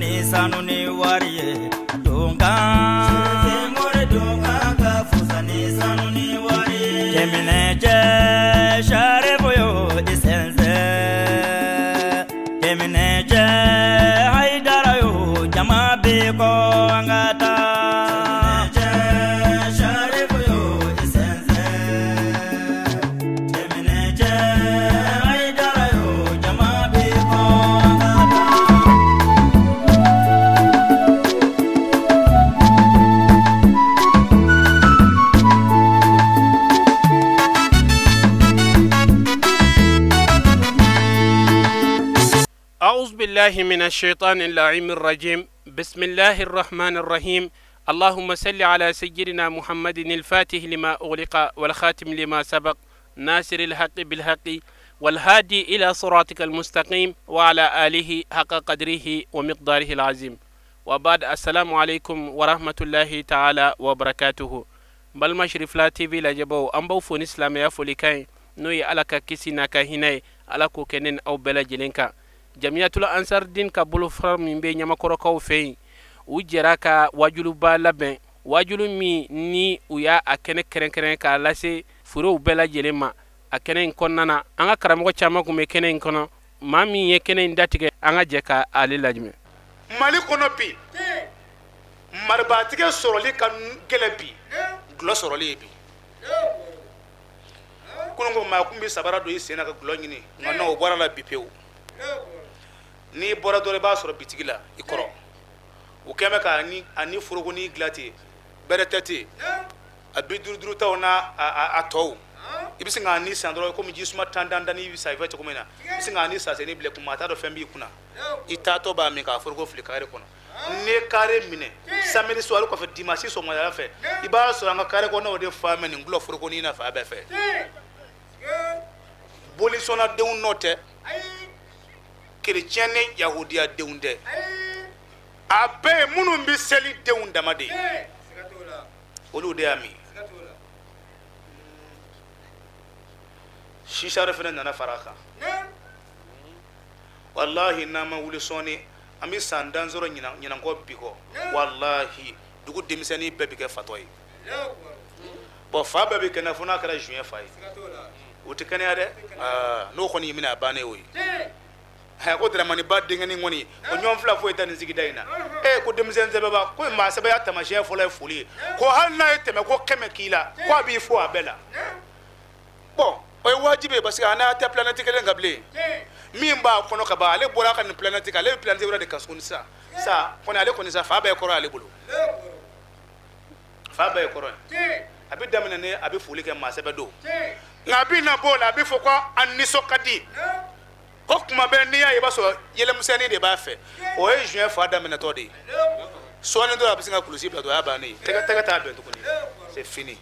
ni sanu ni wari ye donkan Sherifimori donkan ka fusa ni sanu ni wari ye Cɛminɛcɛ Sharifu yo i sɛnsɛn Cɛminɛcɛ Hayidara yo jama bɛ kɔ an ka taa Cɛminɛcɛ Sharifu yo i sɛnsɛn Cɛminɛcɛ Hayidara yo jama bɛ kɔ an ka taa. أعوذ بالله من الشيطان اللعين الرجيم. بسم الله الرحمن الرحيم. اللهم صل على سيدنا محمد الفاتح لما أغلق والخاتم لما سبق ناصر الحق بالحق والهادي إلى صراطك المستقيم وعلى آله حق قدره ومقداره العظيم. وبعد، السلام عليكم ورحمة الله تعالى وبركاته. Balima Cherifla TV lajɛbaw, an b'aw fo ni silamɛya folikan ye, n'o ye Ala ka kisi n'a ka hinɛ ye, Ala k'o kɛ ne ni aw bɛɛ lajɛlen kan. Jamiyatul Ansardin ka bolofara min bɛ Ɲamakɔrɔkaw fɛ yen, u jɛra ka wajuluba labɛn, wajulu min ni u y'a a kɛnɛ kɛrɛnkɛrɛn k'a lase furew bɛɛ lajɛlen ma. A kɛnɛ in kɔnɔna na, an ka karamɔgɔ caman tun bɛ kɛnɛ in kɔnɔ. Maa min ye kɛnɛ in datigɛ, an ka jɛ ka ale lajɛ. Mali kɔnɔ bi, maribatigɛ sɔrɔli ka gɛlɛn bi, gulɔ sɔrɔli ye bi. Kunun ko maa kun bɛ sabara don i sen na ka gulɔ ɲini, nka n'o bɔra la bi pewu. N'i bɔra dɔrɔn i b'a sɔrɔ bitigi la i kɔrɔ. U kɛn bɛ ka ani forokoni dilan ten, bɛrɛ tɛ ten, a 50 50 taw n'a a tɔw. I bɛ sin k'a ni san dɔrɔn komi ji suma tan tan tan n'i bɛ san i fɛ cogo min na, i bɛ sin k'a ni san sen bila kun, maa t'a dɔn fɛn b'i kunna. I taatɔ b'a min k'a foroko fili kare kɔnɔ. N'i ye kare minɛ samedi soir kɔfɛ, dimanche sɔgɔmada fɛ, i b'a sɔrɔ an ka kare kɔnɔnaw de fa mɛ nin gulɔ forokoni na fan bɛɛ fɛ. Bolisɔnnadenw nɔ tɛ, kerecɛn ni yahudiya denw tɛ, a bɛɛ ye minnu bɛ seli denw dama de ye, olu de y'a min. Sisare fana nana fara a kan. Walahi n'an ma wuli sɔɔni, an bɛ san dan sɔrɔ ɲinan kɔ bi kɔ. Walahi dugu denmisɛnnin bɛɛ bɛ kɛ fatɔ ye. Bɔn, fa bɛɛ bɛ kɛnɛya fo n'a kɛra joint fa ye, o tɛ kɛnɛya dɛ. N'o kɔni y'i minɛ, a bannen o ye. Ko Daramani ba denkɛnin kɔni, o ɲɔgɔn fila foyi tɛ nin sigida in na. E ko denmisɛn sɛbɛba ko maa sɛbɛya taamasiyɛn fɔlɔ ye foli ye, ko hali n'a ye tɛmɛ ko 100 k'i la, ko a b'i fo a bɛɛ la. Bɔn, o ye wajibi ye, parce que a n'a tɛ planète kelen kan bilen. Min b'a kɔnɔ ka ban, ale bɔra a ka nin planète kan, ale bɛ planète wɛrɛ de kan tuguni sisan. Sa kɔni, ale kɔni sa, fa bɛɛ ye kɔrɔ ale bolo, fa bɛɛ ye kɔrɔ ye. A bɛ daminɛ ni a bɛ foli kɛ maa sɛbɛ don, nka a bɛ na bɔ o la, a bɛ fɔ ko a nisɔn ka di, ko kuma bɛɛ n'i y'a ye i b'a sɔrɔ yɛlɛmisɛnnin de b'a fɛ. O ye joint fa daminɛtɔ de ye. Sɔɔni dɔrɔn a bɛ sin ka kulusi bila dɔrɔn, o y'a bannen ye. Tɛgɛ tɛgɛ t'a bɛn tuguni, c'est fini.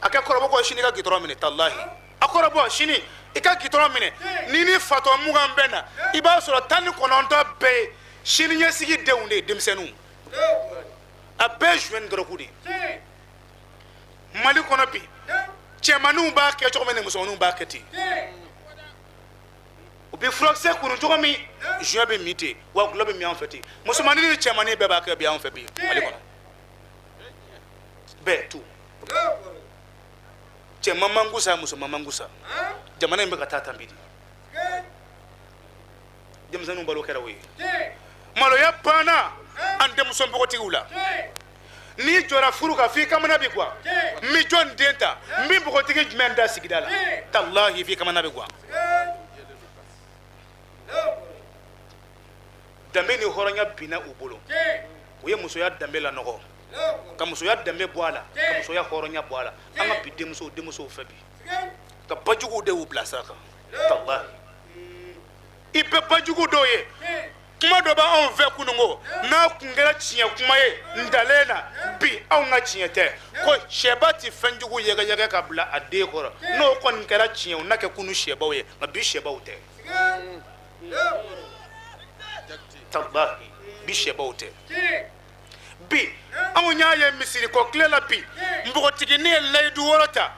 A kɛ kɔrɔbɔ ko sini ka gitɔrɔn minɛ, talahi a kɔrɔbɔ sini i ka gitɔrɔn minɛ. Ni fatɔ 20 bɛ na, i b'a sɔrɔ 19 bɛɛ ye sini ɲɛsigi denw de ye, denmisɛnninw. A bɛɛ ye joint dɔrɔgu de ye. Mali kɔnɔ bi, cɛmaninw b'a kɛ cogo min na, musomaninw b'a kɛ ten. U bɛ furakisɛ kuru cogo min, joint bɛ min ten, wa gulɔ bɛ min an fɛ ten. Musomanin ni cɛmanin bɛɛ b'a kɛ bi an fɛ bi Mali kɔnɔ, bɛɛ tu. Cɛman man gusa, musoman man gusa. Jamana in bɛ ka taa tan bi de. Denmisɛnninw balo kɛra o ye. Maloya banna an denmuso npogotigiw la. N'i jɔra furu kan, f'i kamana bi guwan. N bɛ jɔn den ta? N bɛ npogotigi jumɛn da sigida la? Talahi f'i kamana bi guwan. Danbe ni hɔrɔnya binna u bolo. U ye musoya danbe lanɔgɔ, ka musoya danbe bɔ a la, ka musoya hɔrɔnya bɔ a la. An ka bi denmusow fɛ bi, ka bajuguw de y'u bila sira kan. Talahi i bɛ bajugu dɔw ye. Kuma dɔ b'anw fɛ kununko, n'a kun kɛra tiɲɛ kuma ye ntalen na, bi anw ka tiɲɛ tɛ. Ko sɛba ti fɛnjugu yɛgɛyɛgɛ ka bila a den kɔrɔ. N'o kɔni kɛra tiɲɛ, o n'a kɛ kunu sɛbaw ye, nka bi sɛbaw tɛ. Talahi bi sɛbaw tɛ. Bi anw y'a ye misiri kɔ tile la bi, npogotiginin ye layidu wɔɔrɔ ta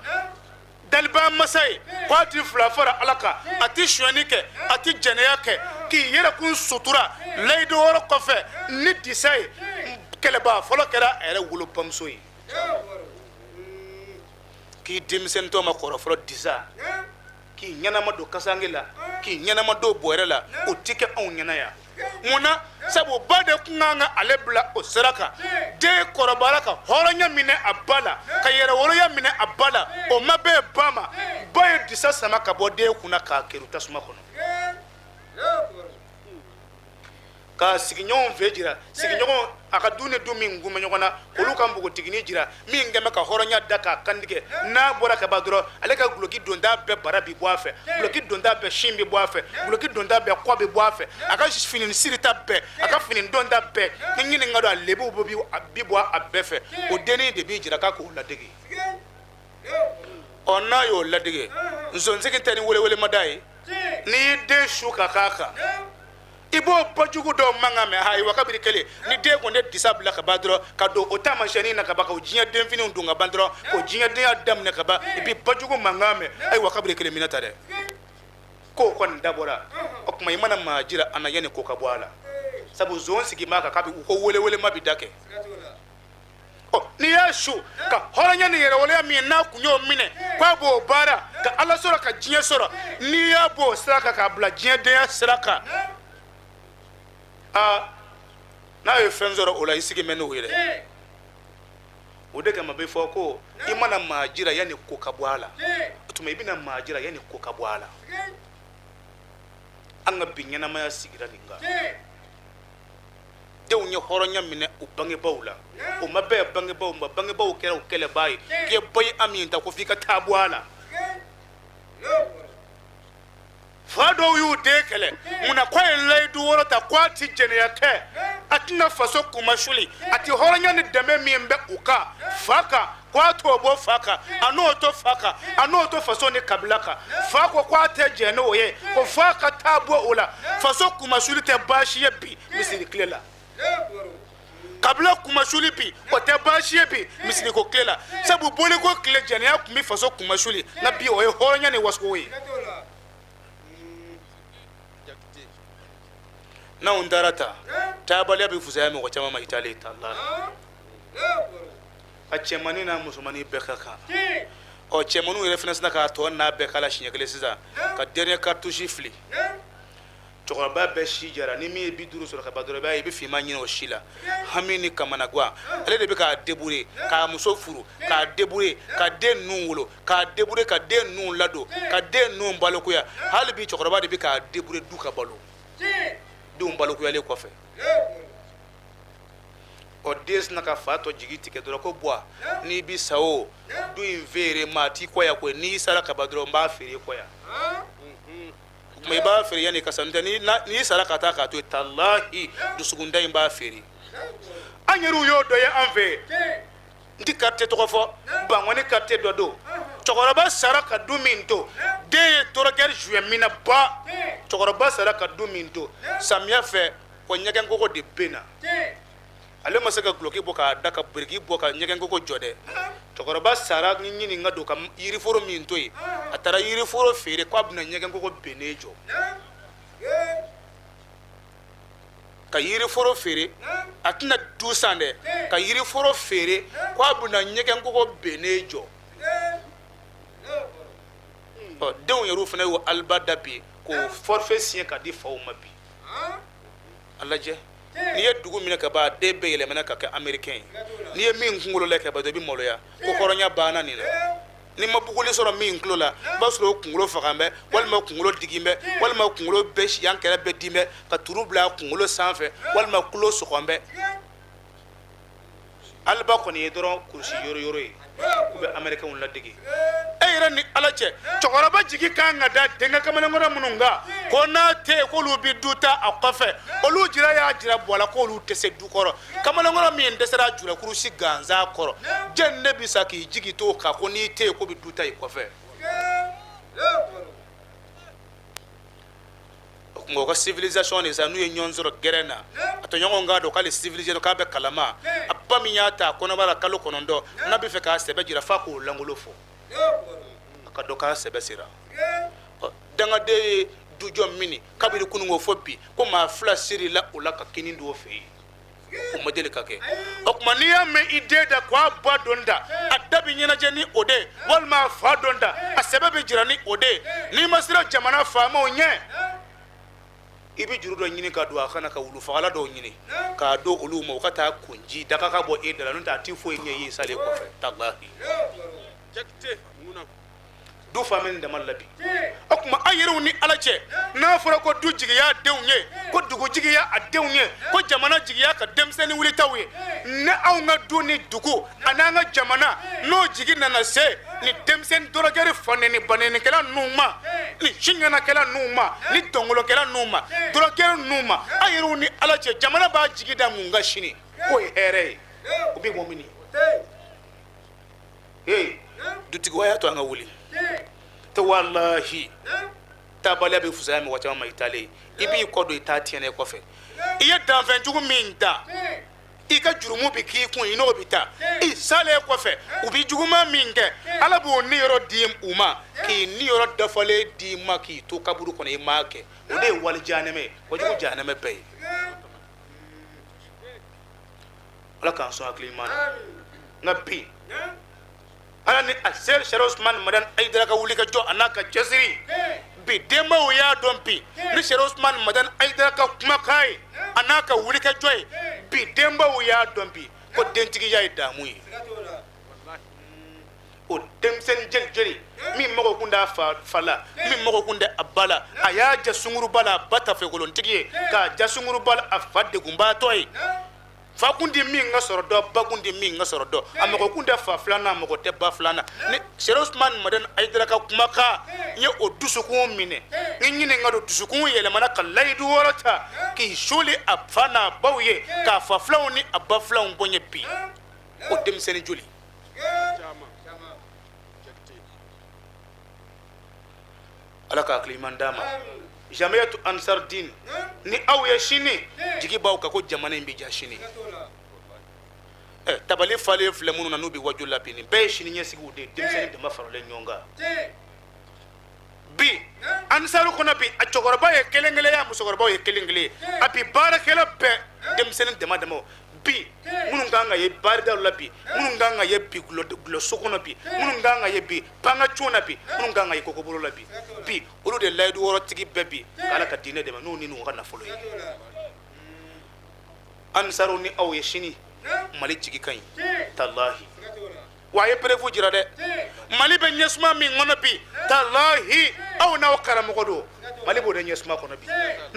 daliba masa ye, ko a ti fila fara Ala kan, a ti sonyani kɛ, a ti jɛnɛya kɛ. K'i yɛrɛ kun sutura layidu wɔɔrɔ kɔfɛ ni disa ye kɛlɛbaa fɔlɔ kɛra a yɛrɛ wolobamuso ye k'i denmisɛnnin ma kɔrɔ fɔlɔ disa k'i ɲɛnama don kasange la k'i ɲɛnama don bɔrɛ la o ti kɛ anw ɲɛna yan mun na sabu ba de kun kan ka ale bila o sira kan den kɔrɔbayara ka hɔrɔnya minɛ a ba la ka yɛrɛwoloya minɛ a ba la o ma bɛn ba ma ba ye disa sama ka bɔ den kunna k'a kɛrun tasuma kɔnɔ ka sigiɲɔgɔnw fɛ jira sigiɲɔgɔn a ka du ni du min kun bɛ ɲɔgɔn na olu ka npogotiginin jira min kɛn bɛ ka hɔrɔnya da k'a kantigɛ n'a bɔra ka ban dɔrɔn ale ka guloki donta bɛɛ bara bi bɔ a fɛ guloki donta bɛɛ sin bi bɔ a fɛ guloki donta bɛɛ kɔ bi bɔ a fɛ a ka fini sirita bɛɛ a ka fini donta bɛɛ ni ɲininka don a lebuw bi bɔ a bɛɛ fɛ o dennin de b'i jira k'a k'o ladege ɔ n'a y'o ladege nsonsigi tɛ ni welewelemada ye n'i y'i den su ka k'a kan i b'o bajugu dɔw mankan mɛn ayiwa kabiri kelen ni den kɔni ye disa bila ka ban dɔrɔn ka don o taamasiyɛnnin na ka ban k'o diɲɛ denfiniw don ka ban dɔrɔn k'o diɲɛdenya daminɛ ka ban i bɛ bajugu mankan mɛn ayiwa kabiri kelen minɛ ta dɛ k'o kɔni dabɔra o tuma i mana maa jira a na yanni ko ka bɔ a la sabu zon sigi b'a kan k'a bɛ ko welewelema bi da kɛ ɔ n'i y'a su ka hɔrɔnya ni yɛrɛwoloya min ye n'a kun y'o minɛ k'a b'o baara ka ala sɔrɔ ka diɲɛ sɔrɔ n'i y'a b'o sira kan k'a bila diɲɛdenya sira kan aa n'a ye fɛn sɔrɔ o la i sigi mɛ n'o ye dɛ o de kama bɛ fɔ ko i mana maa jira yanni ko ka bɔ a la o tuma i bɛna maa jira yanni ko ka bɔ a la an ka bi ɲɛnamaya sigira nin kan denw ye hɔrɔnya minɛ u bangebaaw la o ma bɛn bangebaaw ma bangebaaw kɛra u kɛlɛbaa ye k'i ye bayi ami ta ko f'i ka taa bɔ a la fa dɔw y'u den kɛlɛ munna k'a ye layidu wɔɔrɔ ta k'a ti jɛnɛya kɛ a tɛna faso kunmasuli a ti hɔrɔnya ni danbe min bɛ u kan fa kan k'a t'o bɔ fa kan a n'o to fa kan a n'o to faso ni kabila kan fa ko k'a tɛ jɛn n'o ye ko fa ka taa bɔ o la faso kunmasuli tɛ baasi ye bi misiri tile la kabila kunmasuli bi o tɛ baasi ye bi misiriko tile la sabu boliko tile jɛnɛya tun bɛ faso kunmasuli nka bi o ye hɔrɔnya ni waso ye. N'anw taara ta taabaliya bɛ fisaya mɔgɔ caman ma i taalen ta la a cɛmannin n'a musomannin bɛɛ ka kan ɔ cɛmanninw yɛrɛ fana sina k'a tɔ n'a bɛɛ k'a la siɲɛ kelen sisan ka dernier cartouche fili cɛkɔrɔba bɛɛ si jara ni min ye 50 sɔrɔ ka ban dɔrɔn i b'a ye i bɛ finman ɲini o si la hami ni kamanagan ale de bɛ k'a débrouiller k'a muso furu k'a débrouiller ka den ninnu wolo k'a débrouiller ka den ninnu ladon ka den ninnu balokuya hali bi cɛkɔrɔba de bɛ k'a débrouiller du ka balo denw balokuyalen kɔfɛ ɔ den sina ka fa tɔ jigi tigɛ dɔrɔn ko buwa n'i bi sa o du in feere maa t'i kɔ yan koyi n'i sara ka ban dɔrɔn n b'a feere kɔ yan o tuma i b'a feere yanni ka sa n'o tɛ n'i sara ka taa k'a to yen talahi dusukunda in b'a feere an yɛrɛw y'o dɔ ye an fɛ yen n ti quartier tɔgɔ fɔ Bankɔni quartier dɔ don cɛkɔrɔba sara ka du min to den ye drogueur joué min na ba cɛkɔrɔba sara ka du min to samiya fɛ ko ɲɛgɛn koko de bɛ na ale ma se ka guloki bɔ k'a da ka biriki bɔ ka ɲɛgɛn koko jɔ dɛ cɛkɔrɔba sara ni ɲininka don ka yiriforo min to yen a taara yiriforo feere k'a bɛna ɲɛgɛn koko bennen jɔ ka yiriforo feere a tɛna du san dɛ ka yiriforo feere k'a bɛna ɲɛgɛn koko bennen jɔ ɔ denw yɛrɛw fana y'o aliba da bi k'o forfait signé ka di faw ma bi a lajɛ n'i ye dugu minɛ ka ban a den bɛɛ yɛlɛmana ka kɛ américain ye n'i ye min kunkolo lajɛ ka ban dɔrɔn i bɛ maloya ko hɔrɔnya banna nin na n'i ma buguli sɔrɔ min tulo la i b'a sɔrɔ o kunkolo fagan bɛ walima kunkolo digi bɛ walima kunkolo bɛɛ yan kɛrɛ bɛɛ di bɛ ka turu bila a kunkolo sanfɛ walima kulo sɔgɔn bɛ aliba kɔni ye dɔrɔn kurusi yoro yoro ye k'u bɛ américainw ladege e yɛrɛ ni ala cɛ cɛkɔrɔba jigi kan ka da denkɛ kamalenkɔrɔ minnu kan ko n'a tɛ yen k'olu bɛ du ta a kɔfɛ olu jira y'a jira bɔ la k'olu tɛ se du kɔrɔ kamalenkɔrɔ min dɛsɛra jula kurusi gansan kɔrɔ jɛn ne bɛ sa k'i jigi to o kan ko n'i tɛ yen k'o bɛ du ta i kɔfɛ o tuma o ka civilisation de sa n'u ye ɲɔgɔn sɔrɔ gɛrɛn na a tɔɲɔgɔnw k'a dɔn k'ale civilisé don k'a bɛ kalama a ba min y'a ta a kɔnɔbara la kalo 9 n'a bɛ fɛ k'a sɛbɛ jira f'a k'o langolo fɔ a ka dɔn k'a sɛbɛ sera ɔ dangaden ye dujɔ mini kabiri kununko fo bi ko maa fila sirila o la ka kini don o fɛ yen o ma deli ka kɛ o tuma n'i y'a mɛn i den da k'a ba don da a da bɛ ɲɛnajɛ ni o de ye walima a fa don da a sɛbɛ bɛ jira ni o de ye n'i ma siran jamana faamaw ɲɛ i bɛ juru dɔ ɲini ka don a kana ka wulufagala dɔw ɲini k'a don olu ma u ka taa kunji daga ka bɔ e da la n'o tɛ a ti foyi ɲɛ i ye salen kɔfɛ talahi du fa min dama la bi o tuma an yɛrɛw ni Ala cɛ n'a fɔra ko du jigiya denw ye ko dugu jigiya a denw ye ko jamana jigiya ka denmisɛnnin wulitaw ye ni anw ka du ni dugu ani an ka jamana n'o jigi nana se ni denmisɛnnin dɔrɔgɛri fanɛni banɛnikɛla ninnu ma ni siɲɛnakɛla ninnu ma ni dɔnkolokɛla ninnu ma dɔrɔgɛri ninnu ma an yɛrɛw ni Ala cɛ jamana b'a jigi da mun kan sini k'o ye hɛrɛ ye o bɛ bɔ min ee dutigi wa y'a to an ka wuli te walahi taabaliya bɛ fisaya mɔgɔ caman ma i taalen i b'i kɔ don i t'a tiɲɛ kɔfɛ i ye danfɛn jugu min da i ka jurumu bɛ k'i kun i n'o bɛ taa i salen kɔfɛ u bɛ juguman min kɛ Ala b'o niyɔrɔ di u ma k'i niyɔrɔ dafalen d'i ma k'i to kaburu kɔnɔ i m'a kɛ o de ye wali jahanɛmɛ ye kojugu jahanɛmɛ bɛɛ ye Ala k'an sɔn hakili ɲuman na nka bi Ala ni a seri Sɛrifu Usumani Madani Ayidara ka wuli ka jɔ a n'a ka cɛsiri bi denbaw y'a dɔn bi ni Sɛrifu Usumani Madani Ayidara ka kumakan ye a n'a ka wuli ka jɔ ye bi denbaw y'a dɔn bi ko dentigiya ye damu ye o denmisɛnnin jeli jeli min mago kun t'a fa la min mago kun tɛ a ba la a y'a ja sunguruba la a ba tafekolontigi ye k'a ja sunguruba la a fa degunbaatɔ ye fa kun di min ka sɔrɔ dɔn ba kun di min ka sɔrɔ dɔn a mago kun tɛ fa filanan a mago tɛ ba filanan ni Sɛrifu Usumani Madani Ayidara ka kumakan n ye o dusukun minɛ n ɲininka don dusukun yɛlɛmana ka layidu wɔɔrɔ ta k'i suli a fa n'a baw ye k'a fa filanw ni a ba filanw bonya bi o denmisɛnnin joli Ala ka hakili ɲuman d'a ma Jamiyatu Ansar Din ni aw ye sini jigi b'aw kan ko jamana in bɛ ja sini tabali falen filɛ minnu na n'u bɛ waju la bi nin bɛɛ ye sini ɲɛsigiw de ye denmisɛnnin dama faralen ɲɔgɔn kan bi Ansaru kɔnɔ bi a cɛkɔrɔba ye kelen kelen ye a musokɔrɔbaw ye kelen kelen ye a bi baarakɛla bɛɛ denmisɛnnin dama dama bi minnu kan ka ye baaridaw la bi minnu kan ka ye bi gulɔso kɔnɔ bi minnu kan ka ye bi pangacun na bi minnu kan ka ye kokobolo la bi bi olu de layidu wɔɔrɔtigi bɛɛ bi k'Ala ka diinɛ dɛmɛ n'u ni n'u ka nafolo ye Ansaru ni aw ye sini Mali jigi ka ɲi talahi wa a ye preuve jira dɛ Mali bɛ ɲɛsuma min kɔnɔ bi talahi aw n'aw karamɔgɔ don Mali b'o de ɲɛsuma kɔnɔ bi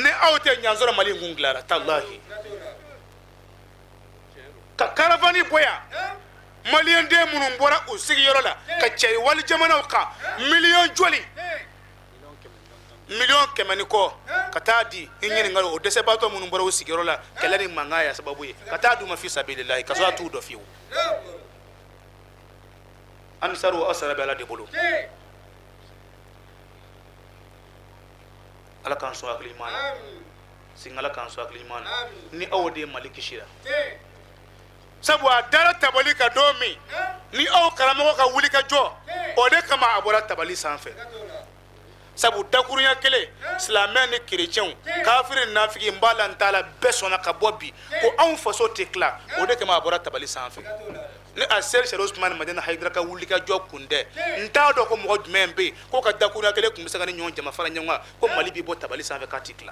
ni aw tɛ ɲansɔrɔ Mali in kun dilanra talahi ka caravane bɔ yan maliyɛn den minnu bɔra u sigiyɔrɔ la ka cɛri wali jamanaw kan miliyɔn joli miliyɔn kɛmɛ ni kɔ ka taa di i ɲininka o dɛsɛbaatɔ minnu bɔra u sigiyɔrɔ la kɛlɛ ni mankan y'a sababu ye ka taa d'u ma fi sabililahi ka sɔrɔ a t'u dɔn fiyewu Ansaru aw sara bɛ Ala de bolo Ala k'an sɔn hakili ɲuman na sin Ala k'an sɔn hakili ɲuman na ni aw de ye Mali kisira sabu a dara tabali kan don min ni aw karamɔgɔ ka wuli ka jɔ o de kama a bɔra tabali sanfɛ sabu dakurunya kelen silamɛ ni kerecɛnw kafiri ni nafigi n b'a la n t'a la bɛɛ sɔnna ka bɔ bi ko anw faso tɛ tila o de kama a bɔra tabali sanfɛ ni a seri Sɛrifu Usumani Madani Hayidara ka wuli ka jɔ kun tɛ n t'a dɔn ko mɔgɔ jumɛn bɛ yen k'o ka dakurunya kelen tun bɛ se ka ni ɲɔgɔn jama fara ɲɔgɔn kan ko Mali bɛ bɔ tabali sanfɛ k'a tɛ tila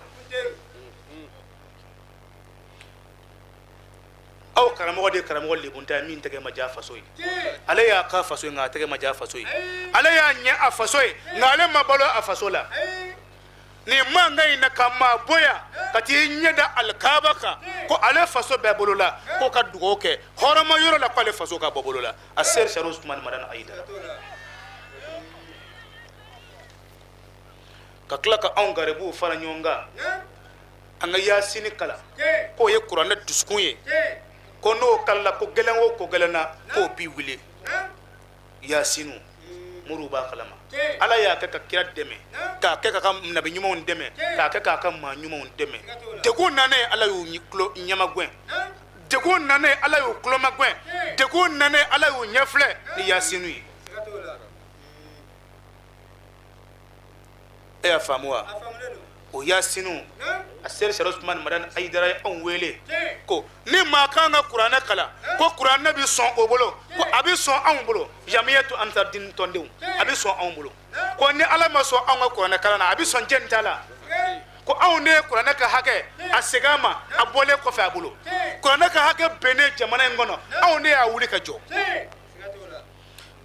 aw karamɔgɔ de ye karamɔgɔ lebunta ye min tɛgɛ ma diya faso ye ale y'a ka faso ye nka a tɛgɛ ma diya faso ye ale y'a ɲɛ a faso ye nka ale ma balo a faso la nin mankan in na ka maa bonya ka t'i ɲɛ da alikaba kan ko ale faso bɛɛ bolo la k'o ka dugawu kɛ hɔrɔnma yɔrɔ la k'ale faso ka bɔ bolo la a seri Sɛrifu Usumani Madani Ayidara ka tila ka anw garibuw fara ɲɔgɔn kan an ka yasini kalan k'o ye kuranɛ dusukun ye ko n'o kalala ko gɛlɛn o ko gɛlɛn na k'o bi wuli yasinu moriw b'a kalama Ala y'a kɛ ka kira dɛmɛ k'a kɛ k'a ka nabi ɲumanw dɛmɛ k'a kɛ k'a ka maa ɲumanw dɛmɛ degun nanen Ala y'u tulo ɲɛmagɛn degun nanen Ala y'u tulomagɛn degun nanen Ala y'u ɲɛfilɛ ni yasinu ye. E y'a faamu wa? O yasinu a seri Serifu Usumani Madani Ayidara ye anw wele ko ni maa kan ka kuranɛ kalan ko kuranɛ bɛ sɔn o bolo, ko a bɛ sɔn anw bolo, Jamiyatu Ansar Dini tɔndenw, a bɛ sɔn anw bolo, ko ni Ala ma sɔn anw ka kuranɛ kalan na, a bɛ sɔn jɛni ta la, ko anw de ye kuranɛ ka hakɛ a segin a ma a bɔlen kɔfɛ a bolo, kuranɛ ka hakɛ bɛnnen jamana in kɔnɔ, anw de y'a wuli ka jɔ.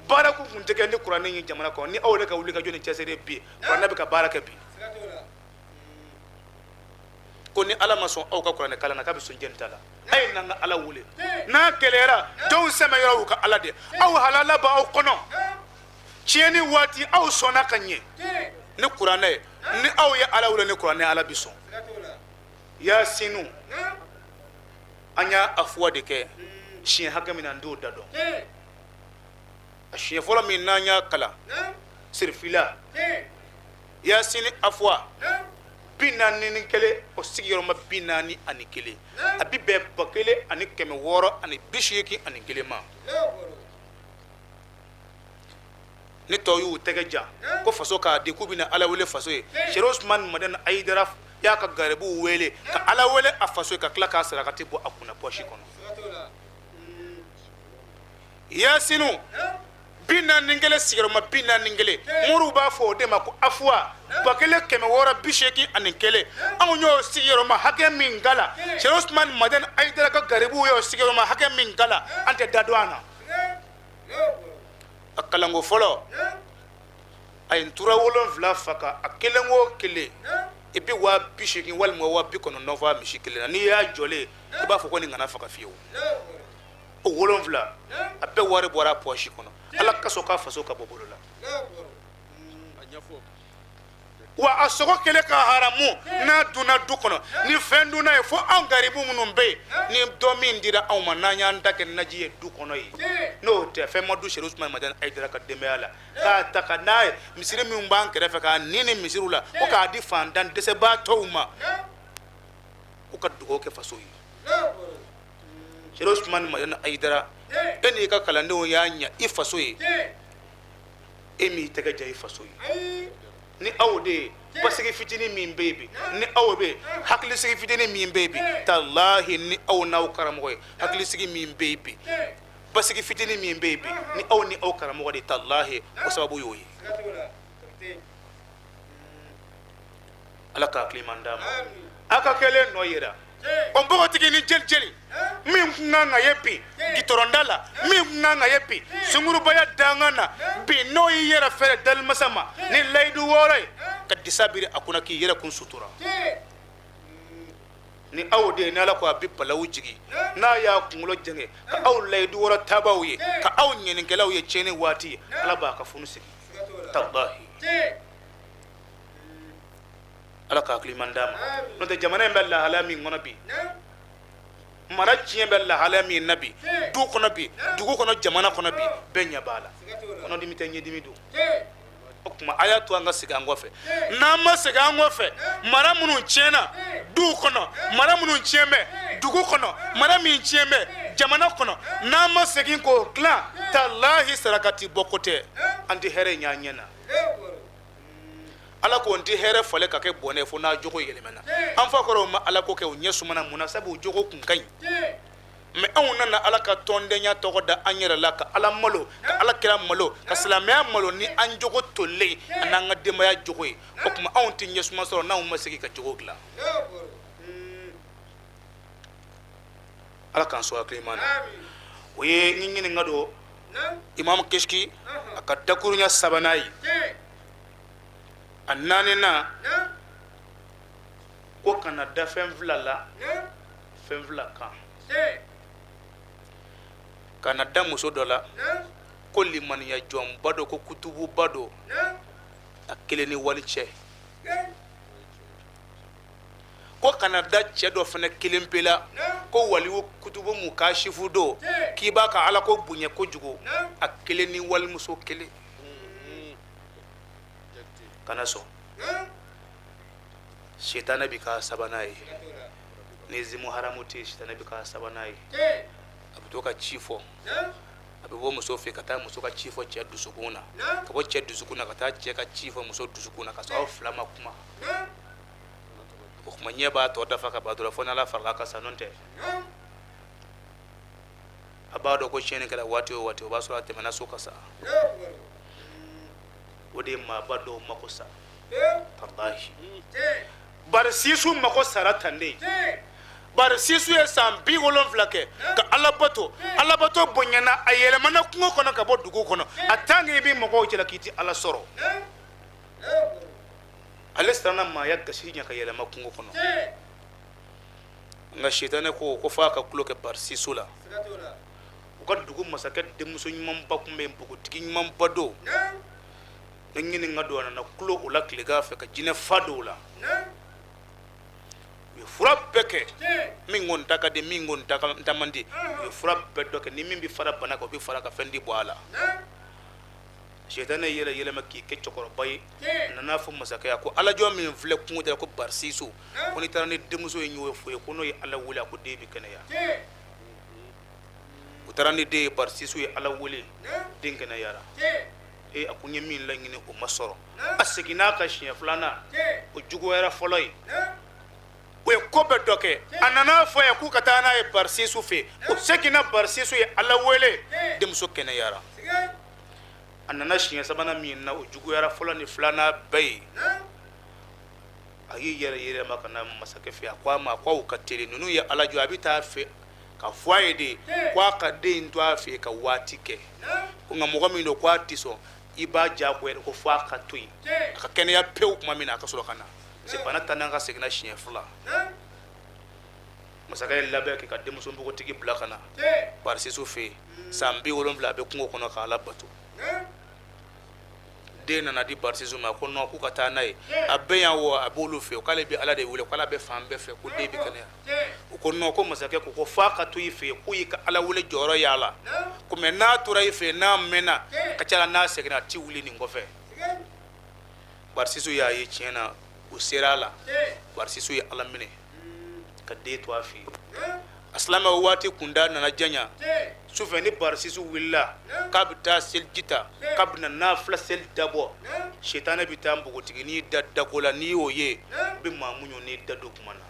Baara kun tɛ kɛ ni kuranɛ ye jamana kɔnɔ, ni aw yɛrɛ ka wuli ka jɔ ni cɛsiri bi, kuranɛ bɛ ka baara kɛ bi. Ko ni Ala ma sɔn aw ka kuranɛ kalan na, k'a bɛ sɔn jɛni ta la. A ye n'an ka Ala wele, n'a gɛlɛyara jɔnw sɛmɛ yɔrɔ y'u ka Ala de, aw halala b'aw kɔnɔ, tiɲɛni waati aw sɔnna ka ɲɛ ni kuranɛ ye, ni aw ye Ala wele ni kuranɛ, Ala bi sɔn. Yasinu an y'a afuwa de kɛ siɲɛ hakɛ min na, n t'o da dɔn. A siɲɛ fɔlɔ min n'an y'a kalan sirifila yasini afuwa 41, o sigiyɔrɔma 41, a bi bɛn 1681 ma. Ni tɔw y'u tɛgɛ jan ko faso k'a di k'u bɛna Ala wele faso ye, Serifu Usumani Madani Ayidara y'a ka garibuw wele ka Ala wele a faso ye, ka tila k'a sarakati bɔ a kunna pɔsi kɔnɔ. Yasinu 41 sigiyɔrɔma 41, moriw b'a fɔ o de ma ko afuwa 1681. Anw y'o sigiyɔrɔma hakɛ min kala, Serifu Usumani Madani Ayidara ka garibuw y'o sigiyɔrɔma hakɛ min kala, an tɛ da don a na. A kalanko fɔlɔ, a ye ntura 7 faga, a kelen o kelen i bɛ 80,000 walima 90,000 fɔ a misi kelen na. N'i y'a jɔlen i b'a fɔ ko nin kana faga fiyewu. O 7 a bɛɛ wari bɔra a pɔsi kɔnɔ. Ala ka sɔn k'a faso ka bɔ bolo la. Wa a sogo kelen ka haramu n'a dunna du kɔnɔ, ni fɛn dunna ye, fo anw garibu minnu bɛ yen, ni dɔ min dira anw ma n'an y'an ta kɛ naji ye du kɔnɔ yen, n'o tɛ fɛn ma du Serifu Usumani Madani Ayidara ka denbaya la, k'a ta ka n'a ye misiri min b'an kɛrɛfɛ k'a ni ni misiriw la, ko k'a di fantan dɛsɛbaatɔw ma, u ka dugawu kɛ faso ye. Serifu Usumani Madani Ayidara, e n'i ka kalandenw y'a ɲɛ i faso ye, e m'i tɛgɛ ja i faso ye. Ni aw de ye basigi fitinin min bɛ yen bi, ni aw bɛ hakilisigi fitinin min bɛ yen bi, talahi ni aw n'aw karamɔgɔ ye hakilisigi min bɛ yen bi, basigi fitinin min bɛ yen bi, ni aw ni aw karamɔgɔ de, talahi o sababu y'o ye. Ala ka hakili man d'a ma. A ka kɛlen nɔ yira o npogotigi ni jeli jeli min kun kan ka ye bi gitɔrɔnda la, min kun kan ka ye bi sungurubaya dangan na bi, n'o y'i yɛrɛ fɛrɛ dalimasa ma ni layidu 6 ye ka disa biri a kunna k'i yɛrɛ kun sutura. Ni aw de ye, ni Ala ko a bɛ balawu jigin n'a y'a kunkolo jɛngɛ ka aw layidu 6 tabaw ye, ka aw ɲɛnikɛlaw ye tiɲɛni waati, Ala b'a ka funu sigi. Talahi Ala ka hakili man d'a ma. N'o tɛ jamana in bɛ lahalaya min kɔnɔ bi, mara tiɲɛ bɛ lahalaya min na bi, du kɔnɔ bi, dugu kɔnɔ, jamana kɔnɔ bi, bɛɛ ɲɛ b'a la. Kɔnɔdimi tɛ, ɲɛdimi don. O tuma a y'a to an ka segin an kɔfɛ. N'an ma segin an kɔfɛ, mara minnu tiɲɛna duw kɔnɔ, mara minnu tiɲɛ bɛ dugu kɔnɔ, mara min tiɲɛ bɛ jamana kɔnɔ, n'an ma segin k'o dilan, talahi sarakati bɔ ko tɛ, an tɛ hɛrɛ ɲɛ an ɲɛ na. Ala ko n tɛ hɛrɛ falen ka kɛ bɔnɛ fo n'a jogo yɛlɛmana. An fa kɔrɔw ma Ala ko kɛ, u ɲɛ sumana mun na? Sabu u jogo kun ka ɲi. Mɛ anw nana Ala ka tɔndenya tɔgɔ da an yɛrɛ la, ka Ala malo, ka Ala kira malo, ka silamɛya malo ni an jogo tolen a n'an ka denbaya jogo ye. O tuma anw tɛ ɲɛsuma sɔrɔ n'anw ma segin ka jogo dilan. Ala k'an sɔn hakilima na. O ye n ɲininka don Imam Kishki a ka dakurunya 3nan ye. A 4nan ko kana da fɛn 2 la, fɛn 2 kan. Kana da muso dɔ la ko limaniya jɔnba dɔ, ko kutububa dɔ, a kelen ni wali cɛ. Ko kana da cɛ dɔ fana kelen pe la ko waliyu kutubu mu kashifu dɔ, k'i b'a ka Ala ko bonya kojugu, a kelen ni walimuso kelen. Kana sɔn. Sitanɛ bi k'a 3nan ye. Ni zimu haramu tɛ, sitanɛ bi k'a 3nan ye. A bɛ to ka ci fɔ. A bɛ bɔ muso fɛ ka taa muso ka ci fɔ cɛ dusukun na, ka bɔ cɛ dusukun na ka taa cɛ ka ci fɔ muso dusukun na, ka sɔrɔ aw fila ma kuma. O kuma ɲɛ b'a tɔ dafa ka ban dɔrɔn, fo n'Ala farala kan sa, n'o tɛ a b'a dɔn ko tiɲɛni kɛra waati o waati, o b'a sɔrɔ a tɛmɛna so ka sa. O de ye maaba dɔw mako sa. Walahi, Barisisu mako sara tan de. Barisisu ye san 70 kɛ ka Ala bato. Ala bato bonyana, a yɛlɛmana kungo kɔnɔ ka bɔ dugu kɔnɔ. A tant que i bɛ mɔgɔw cɛla k'i ti Ala sɔrɔ. Ale siranna maaya gasi ɲɛ ka yɛlɛma kungo kɔnɔ. Nka sitanɛ ko f'a ka tulo kɛ Barisisu la. U ka dugu masakɛ denmuso ɲumanba tun bɛ yen, npogotigi ɲumanba don. Ni ɲininka don, a nana tulo o la tilegan fɛ ka jinɛ fa don o la. U ye fura bɛɛ kɛ, min ko n ta ka di, min ko n ta man di. U ye fura bɛɛ dɔ kɛ, ni min bɛ fara bana kan, o bɛ fara ka fɛn di bɔ a la. Sitanɛ yɛlɛ yɛlɛma k'i kɛ cɛkɔrɔba ye. A nana fɔ masakɛ ye ko alajɔ min filɛ kungo da la, ko Barisisu, ko n'i taara ni denmuso ye ɲɔgɔn fɔ ye, ko n'o ye Ala wele, a ko den bɛ kɛnɛya. U taara ni den ye, Barisisu ye Ala wele, den kɛnɛyara. Ee, a ko n ye min laɲini, o ma sɔrɔ. A seginna a kan siɲɛ filanan, o juguyara fɔlɔ ye. O ye ko bɛɛ dɔ kɛ. A nana fɔ a ye k'u ka taa n'a ye Barisisu fɛ. O seginna, Barisisu ye Ala wele, denmuso kɛnɛyara. A nana siɲɛ sabanan min na, o juguyara fɔlɔ ni filanan bɛɛ ye. A y'i yɛrɛ yɛlɛma ka na masakɛ fɛ. A ko a ma ko aw ka teli, ninnu ye Ala jɔ, a bɛ taa fɛ ka fɔ a ye de ko a ka den in to a fɛ ka waati kɛ. Ko nka mɔgɔ min don ko a tɛ sɔn, i b'a diyagoya de ko fo a ka to yen, a ka kɛnɛya pewu tuma min na, a ka sɔrɔ ka na. Parce que bana tan n'an ka seginna siɲɛ fila. Masakɛ ye labɛn kɛ ka denmuso npogotigi bila ka na Barisisu fɛ yen. San 70 a bɛ kungo kɔnɔ ka Ala bato. Den nana di Barisisu ma, ko non, k'u ka taa n'a ye. A bɛ yan o, a b'olu fɛ yen, k'ale bɛ Ala de wele, k'Ala bɛ fan bɛɛ fɛ, ko den bɛ kɛnɛya. U ko non, ko masakɛ ko f'a ka to i fɛ yen, k'u y'i ka Ala wele jɔyɔrɔ y'a la, ko mɛ n'a tora i fɛ yen, n'a mɛnna, a ka ca la n'a seginna, a ti wuli nin kɔfɛ. Barisisu y'a ye tiɲɛ na, u sera a la. Barisisu ye Ala minɛ ka den to a fɛ yen. A silamɛ waati kunda nana janya. Sufɛ ni Barisisu wulila k'a bɛ taa seliji ta, k'a bɛna nafila seli dabɔ, sitanɛ bɛ taa npogotigi n'i da dako la, n'i y'o ye, i bɛ maa muɲu n'i da don kuma na.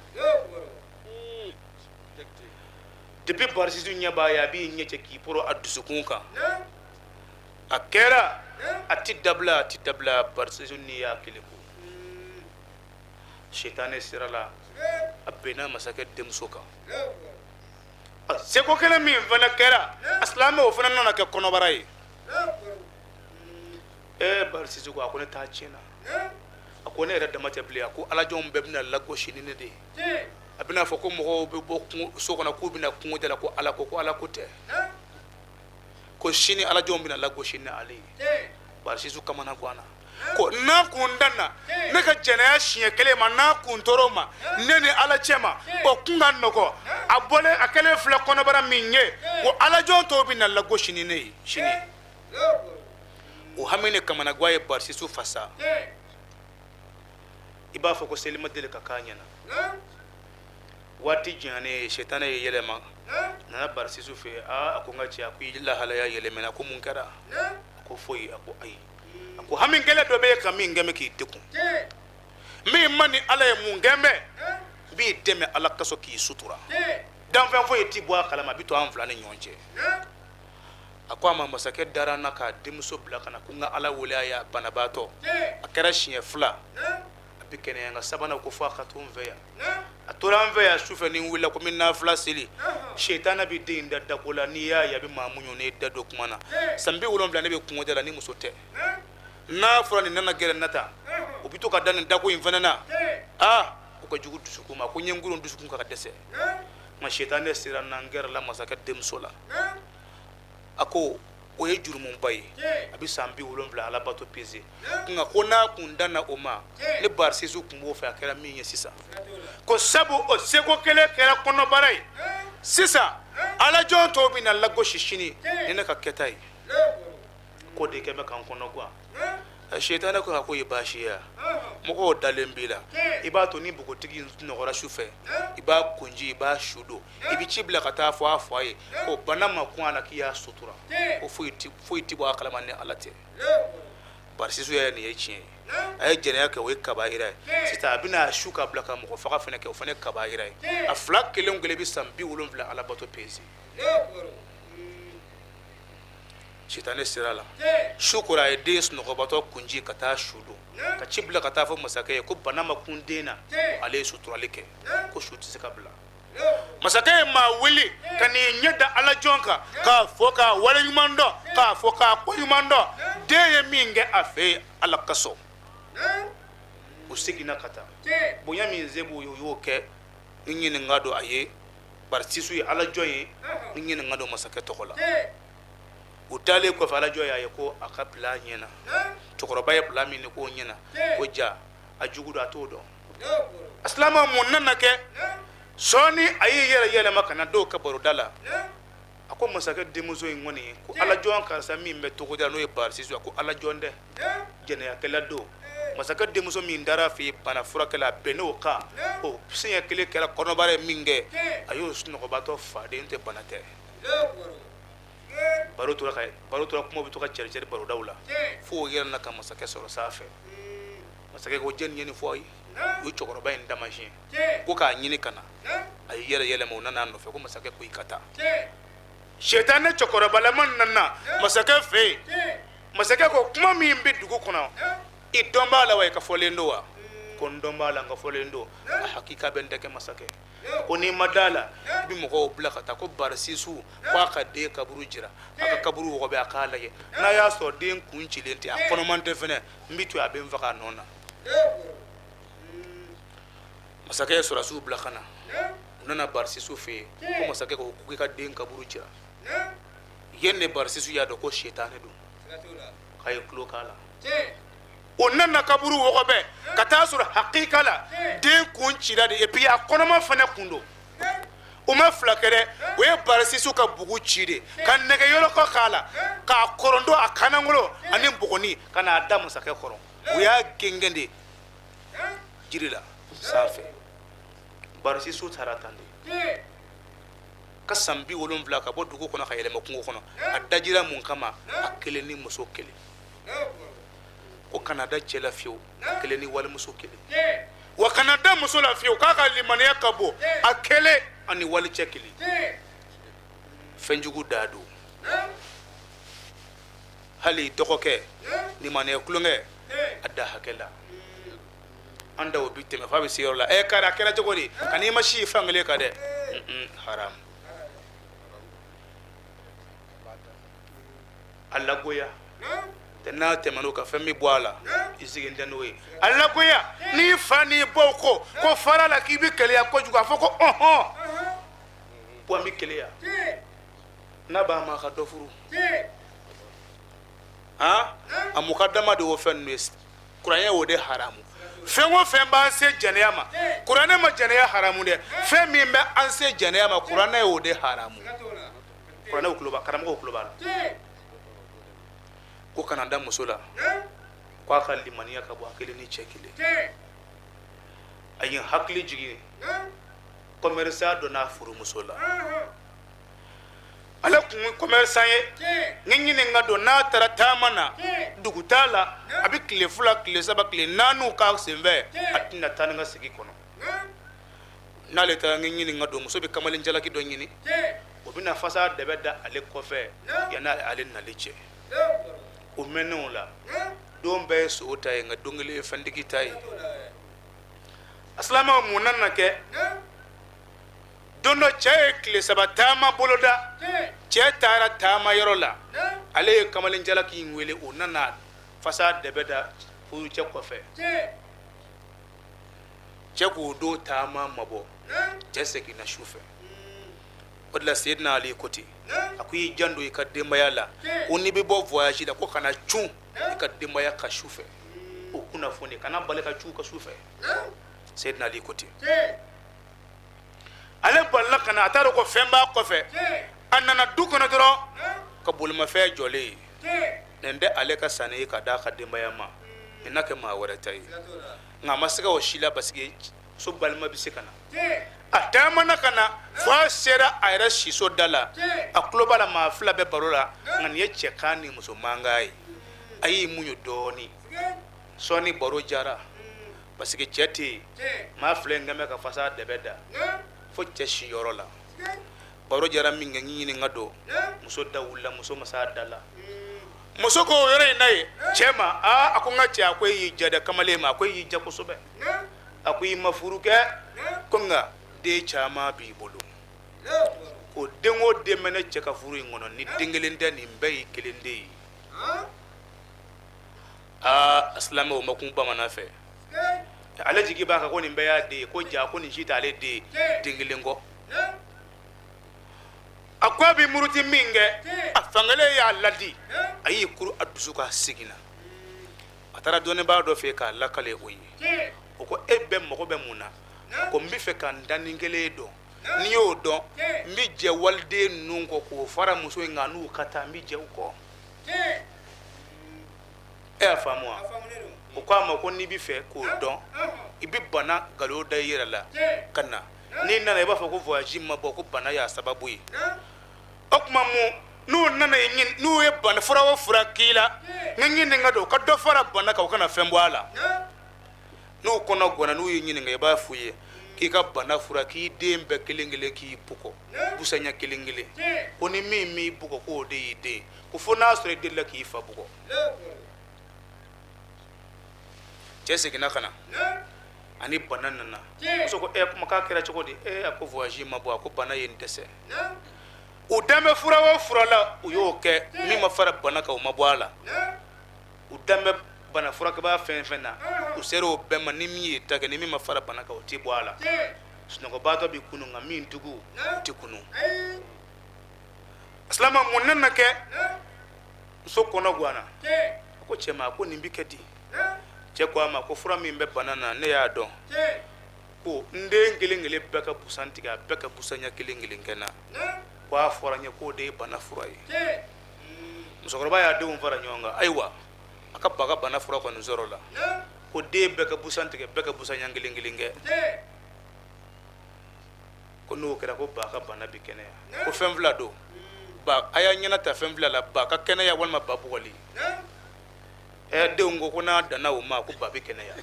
Depuis Barisisu ɲɛ b'a ye, a b'i ɲɛ cɛ k'i poro a dusukun kan. A kɛra a ti dabila, a ti dabila. Barisisu n'i y'a kelen ko sitanɛ sira la, a bɛnna masakɛ denmuso kan. A seko kelen min fana kɛra, a silamɛ o fana nana kɛ kɔnɔbara ye. Barisisu ko a ko ne t'a tiɲɛ na. A ko ne yɛrɛ dama tɛ bilen, a ko alajɔnw bɛɛ bɛna lagosi ni ne de ye. A bɛna fɔ ko mɔgɔw bɛ bɔ so kɔnɔ k'u bɛna kungo da la, ko Ala ko, ko Ala ko tɛ, ko sini alajɔnw bɛna lagosi ni ale ye. Barisisu kamana ganna, ko n'a kun danna ne ka jɛnɛya siɲɛ kelen ma, n'a kun tor'o ma ne ni Ala cɛ ma, o kun ka nɔgɔ. A bɔlen, a kɛlen filɛ kɔnɔbara min ye, ko alajɔn tɔw bɛna lagosi ni ne ye sini. O hami ni kamanagan ye Barisisu fasa. I b'a fɔ ko seli ma deli ka k'a ɲɛna. Waati janyalen, sitanɛ ye yɛlɛma nana Barisisu fɛ yen. Aa, a ko n ka cɛ, a ko i lahalaya yɛlɛmana, ko mun kɛra? A ko foyi. A ko ayi, a ko hami gɛlɛn dɔ bɛ yen ka min kɛ bɛ k'i degun, min man di Ala ye, mun kɛ bɛ n b'i dɛmɛ Ala kaso k'i sutura, danfɛn foyi ti bɔ a kalama, a bɛ to an fila ni ɲɔgɔn cɛ. A ko a ma, masakɛ dara n na k'a denmuso bila ka na ko n ka Ala wele a ye, a banabaatɔ. A kɛra siɲɛ fila, a bɛ kɛnɛya, nka sabanan ko fo a ka to n fɛ yan. A tora an fɛ yan, sufɛ ni n wulila ko n bɛ nafila seli, sitanɛ bɛ den in da dako la, n'i y'a ye a bɛ maa muɲu n'i da don kuma na. San 70 ne bɛ kungo da la ni muso tɛ. N'a fɔra nin nana gɛrɛ n na tan, u bɛ to ka da nin dako in fana na. Aa, o ka jugu dusukun ma, ko n ye n gulon dusukun kan ka dɛsɛ. Nka sitanɛ sera n na, n gɛrɛla masakɛ denmuso la. A ko o ye jurumuba ye, a bɛ san 70 Ala bato pese. Nka ko n'a kun danna o ma, ne Barisisu kun b'o fɛ, a kɛra min ye sisan, ko sabu o seko kelen kɛra kɔnɔbara ye sisan, alajɔn tɔw bɛ na lagosi sini ni ne ka kɛta ye. K'o de kɛ bɛ ka n kɔnɔ gan. Shetana ko a ko ye baasi ye mɔgɔw dalen b'i la i b'a to ni npogotigi nɔgɔra su fɛ i b'a kunji i b'a su don i bɛ ci bila ka taa fɔ a fa ye ko bana ma kun a la k'i y'a sutura ko foyi ti bɔ a kalama ni Ala tɛ. Barisisu yɛrɛ nin ye tiɲɛ ye a ye jɛnɛya kɛ o ye kabayira ye sisan a bɛna su ka bila ka mɔgɔ faga fana kɛ o fana ye kabayira ye a fila kelen kelen bɛ san 70 alabato peze. Sitanɛ sira la su kora a ye den sunɔgɔbatɔ kunji ka taa su don ka ci bila ka taa fɔ masakɛ ye ko bana ma kun den na ale ye suturali kɛ ko su tɛ se ka bila. Masakɛ ye maa wele ka n'i ɲɛ da ala jɔn kan k'a fɔ k'a waleɲuman dɔn k'a fɔ k'a koɲuman dɔn den ye min kɛ a fɛ yen ala ka sɔn. U seginna ka taa bonya min se b'u ye u y'o kɛ ni ɲininka don a ye barisisu ye ala jɔn ye ni ɲininka don masakɛ tɔgɔ la. U taalen kɔfɛ ala jɔn y'a ye ko a ka bila ɲɛna cɛkɔrɔba ye bila min k'o ɲɛna ko ja a jugu don a t'o dɔn. A silama mun nana kɛ sɔɔni a y'i yɛrɛ yɛlɛma ka na dɔw ka baroda la a ko masakɛ denmuso in kɔni ko ala jɔn karisa min bɛ togoda n'o ye barisisu ko ala jɔn dɛ jɛnɛyakɛla don masakɛ denmuso min dara fɛ yen bana furakɛla a bɛnn'o kan o siɲɛ kelen kɛra kɔnɔbara ye min kɛ a y'o sunɔgɔbatɔ faden tɛ bana tɛ. Baro tora kuma bɛ to ka cɛri cɛri barodaw la fo o yɛrɛ na ka masakɛ sɔrɔ sanfɛ. Masakɛ ko jɛni ye nin fɔ a ye u ye cɛkɔrɔba in damasiyɛn ko k'a ɲini ka na a y'i yɛrɛ yɛlɛma u nana a nɔfɛ ko masakɛ ko i ka taa. Sɛtanɛ cɛkɔrɔbalama nana masakɛ fɛ yen masakɛ ko kuma min bɛ dugu kɔnɔ i dɔn b'a la wa i ka fɔlen don wa ko n dɔn b'a la n ka fɔlen don a hakika bɛ n tɛ kɛ masakɛ ko n'i ma da la i bɛ mɔgɔw bila ka taa ko barisisu ko a ka den kaburu jira a ka kaburu wɔgɔbɛ a k'a lajɛ n'a y'a sɔrɔ den kun cilen tɛ a kɔnɔman tɛ fɛnɛ n bɛ to a bɛ n faga a nɔ na. Masakɛ ye sɔrɔdasiw bila ka na u nana barisisu fɛ yen ko masakɛ ko k'i ka den kaburu jira yen de barisisu y'a dɔn ko sitanɛ don k'a ye tulo k'a la. O nana kaburu wɔgɔbɛ ka taa sɔrɔ hakika la den kun cira de et puis a kɔnɔma fana kun don o ma fila kɛ dɛ o ye barisisu ka bugu ci de ka nɛgɛ yɔrɔ kɔ k'a la k'a kɔrɔndɔ a kanangolo ani bɔgɔni ka n'a da masakɛ kɔrɔ o y'a gengɛn de jiri la sanfɛ. Barisisu taara tan de ka san 70 ka bɔ dugu kɔnɔ ka yɛlɛma kungo kɔnɔ a dajira mun kama a kelen ni muso kelen ko kana da cɛ la fiyewu a kelen ni walimuso kelen wa kana da muso la fiyewu k'a ka limaniya ka bon a kelen ani walicɛ kelen fɛnjugu da don hali dɔgɔkɛ limaniya kulonkɛ a da hakɛ la an da o bi tɛmɛ f'a bɛ se yɔrɔ la ɛ kari a kɛra cogo di ka n'i ma si fan kelen kan dɛ haram a lagoya tɛ n'a tɛmɛn'o kan fɛn bɛ bɔ a la i sigilen tɛ n'o ye a lagoya n'i fa n'i baw ko ko fara la k'i bɛ keleya kojugu a fɔ ko ɔhɔn ko an bɛ keleya n'a b'a ma a ka dɔ furu han a mukadama de y'o fɛn ninnu ye kuranɛ y'o de haramu fɛn o fɛn b'an se jɛnɛya ma kuranɛ ma jɛnɛya haramu dɛ fɛn min bɛ an se jɛnɛya ma kuranɛ y'o de haramu kuranɛ kulo b'a karamɔgɔw kulo b'a la ko kana da muso la ko a ka limaniya ka bɔ a kelen ni cɛ kelen a ye hakili jigin commerçant dɔ n'a furumuso la ale kun ye commerçant ye ni ɲininka don n'a taara taama na dugu t'a la a bɛ tile 2 tile 3 tile 4 k'a senfɛ a tɛna taa ni ka segin kɔnɔ n'ale taara ni ɲininka don muso bɛ kamalen jalaki dɔ ɲini o bɛna fasa dɛbɛ da ale kɔfɛ yanni ale nali cɛ o mɛnna o la don bɛɛ ye so ta ye nka don kelen ye fɛntigi ta ye a silamɛw mun nana kɛ don dɔ cɛ ye tile 3 taama boloda cɛ taara taama yɔrɔ la ale ye kamalen jalaki in wele o nana fasa dɛbɛ da furucɛ kɔfɛ cɛ k'o don taama mabɔ cɛ seginna su fɛ o de la Seydina Ali ko ten a ko i janto i ka denbaya la ko n'i bɛ bɔ voyage la ko kana cun i ka denbaya ka su fɛ o kunnafoni kana bali ka cun ka su fɛ Seydina Ali ko ten ale balila ka na a t'a dɔn ko fɛn b'a kɔfɛ a nana du kɔnɔ dɔrɔn ka bolimafɛn jɔlen ye nin tɛ ale ka sanni ye ka d'a ka denbaya ma. Nin na kɛ maa wɛrɛ ta ye. Nka a ma se ka o si la parce que so balima bɛ se ka na. A taamana ka na fo a sera a yɛrɛ siso da la. A tulo b'a la maa fila bɛ baro la, nka nin ye cɛ kan ni muso mankan ye. A y'i muɲu dɔɔnin. Sɔɔni baro jara parce que cɛ tɛ yen. Maa fila in kɛn bɛ ka fasa dɛbɛ da fo cɛ siyɔrɔ la. Baro jara min kɛ n ɲininka don, muso da wulila, muso ma s'a da la. Muso ko o yɔrɔ in na ye cɛ ma, aa a ko n ka cɛ, a ko e y'i ja dɛ kamalen ma, a ko e y'i ja kosɛbɛ. A ko i ma furu kɛ, ko nka den caman b'i bolo. Ko den o den bɛ ne cɛ ka furu in kɔnɔ, ni den kelen tɛ, nin bɛɛ y'i kelen den ye. Aa silamɛw ma kun bamanan fɛ. Ale jigi b'a kan ko nin bɛɛ y'a den ye, ko ja ko nin si t'ale den ye, den kelen kɔ. A ko a bɛ muruti min kɛ, a fankelen y'a ladi, a y'i kuru a dusu k'a seginna. A taara dɔnnibaa dɔ fɛ yen k'a lakale o ye. O ko e bɛɛ mago bɛ mun na? Ko n bɛ fɛ ka n danni kelen dɔn. N'i y'o dɔn, n bɛ jɛ waliden ninnu kɔ k'o fara muso in kan n'u ka taa, n bɛ jɛ u kɔ. E y'a faamu wa? O ko a ma ko n'i bɛ fɛ k'o dɔn, i bɛ bana nkalon da i yɛrɛ la ka na. N'i nana i b'a fɔ ko voyage ma bɔ, ko bana y'a sababu ye. O tuma mun n'u nana i ɲini, n'u ye bana fura o fura k'i la, n ɲininka don, ka dɔ fara bana kan, u kana fɛn bɔ a la. N'u kɔnɔ gwanna, n'u y'i ɲininka, i b'a f'u ye k'i ka bana fura, k'i den bɛɛ kelen kelen k'i bugɔ busanya kelen kelen. Ko ni min m'i bugɔ, k'o de y'i den. Ko fo n'a sɔrɔ i delila k'i fa bugɔ. Cɛ seginna ka na, ani bana nana. Muso ko ɛ kuma k'a kɛra cogo di? Ɛ a ko voyage ma bɔ, a ko bana ye n dɛsɛ. U dan bɛ fura o fura la, u y'o kɛ, min ma fara bana kan, o ma bɔ a la. U dan bɛ bana furakɛbaa fɛn fɛn na, u sera o bɛɛ ma, ni min ye ta kɛ, ni min ma fara bana kan, o tɛ bɔ a la. Sunɔgɔbaatɔ bɛ kunu, nka min dugu, o tɛ kunu. Silama mun nana kɛ? Muso kɔnɔ ganna. A ko cɛ ma, a ko nin bɛ kɛ di? Cɛ ko a ma ko fura min bɛ bana na, ne y'a dɔn. Ko n den kelen kelen bɛɛ ka busan tigɛ, a bɛɛ ka busanya kelen kelen kɛ n na. Ko a fɔra n ye k'o de ye bana fura ye. Musokɔrɔba y'a denw fara ɲɔgɔn kan. Ayiwa, a ka ba ka bana fura kɔni sɔrɔ la. Ko den bɛɛ ka busan tigɛ, bɛɛ ka busanya kelen kelen kɛ. Ko n'o kɛra, ko ba ka bana bɛ kɛnɛya. Ko fɛn fila don. Ba, a y'a ɲɛna ta fɛn fila la, ba ka kɛnɛya walima ba bugɔli. Ɛ denw ko ko n'a danna o ma, ko ba bɛ kɛnɛya.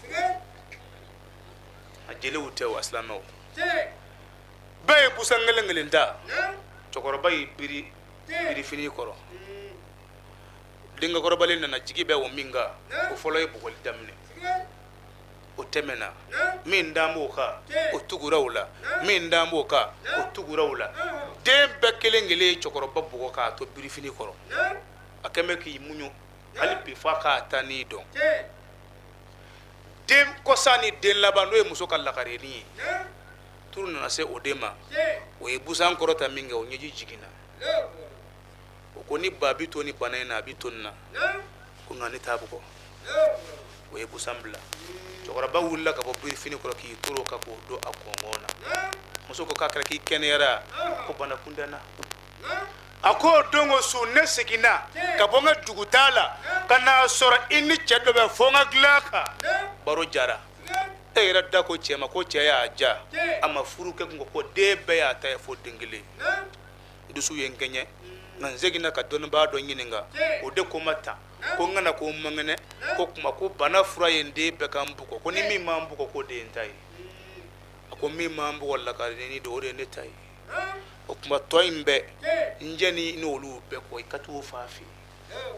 A jeliw tɛ o, a silamɛw. Bɛɛ ye busan kelen kelen ta. Cɛkɔrɔba y'i biri birifini kɔrɔ. Denkɛ kɔrɔbalen nana, jigi bɛ o min kan, o fɔlɔ ye bugɔli daminɛ. O tɛmɛna. Min dan b'o kan, o tugura o la. Min dan b'o kan, o tugura o la. Den bɛɛ kelen kelen ye cɛkɔrɔba bugɔ k'a to birifini kɔrɔ. A kɛn bɛ k'i muɲu hali bi f'a k'a ta n'i dɔn. Den kɔsa ni den laban, n'o ye muso ka lakarenni ye, turu nana se o den ma. O ye busan kɔrɔta min kɛ, o ɲɛji jiginna. O ko ni ba bɛ to ni bana in na, a bɛ to nin na. Ko nka ne t'a bugɔ. O ye busan bila. Cɛkɔrɔba wulila ka bɔ birifini kɔrɔ k'i toro ka k'o don a kɔngɔn na. Muso ko k'a kɛra k'i kɛnɛyara, ko bana kun tɛ n na. A ko don o su ne seginna ka bɔ n ka dugutaa la ka n'a sɔrɔ i ni cɛ dɔ bɛ fo n ka dilan kan. Baro jara. E yɛrɛ da ko cɛ ma ko cɛ y'a ja, a ma furu kɛ kun ko den bɛɛ y'a ta ye fo den kelen. Dusu ye n kɛɲɛ, nka n seginna ka dɔnnibaa dɔ ɲininka, o de ko ma tan, ko n kana ko n man kɛnɛ, ko kuma ko bana fura ye n den bɛɛ ka n bugɔ, ko ni min ma n bugɔ k'o de ye n ta ye. A ko min ma n bugɔ lakarenni don, o de ye ne ta ye. O kuma tɔ in bɛɛ n jɛ ni n'olu bɛɛ kɔ, i ka t'o fa fɛ yen.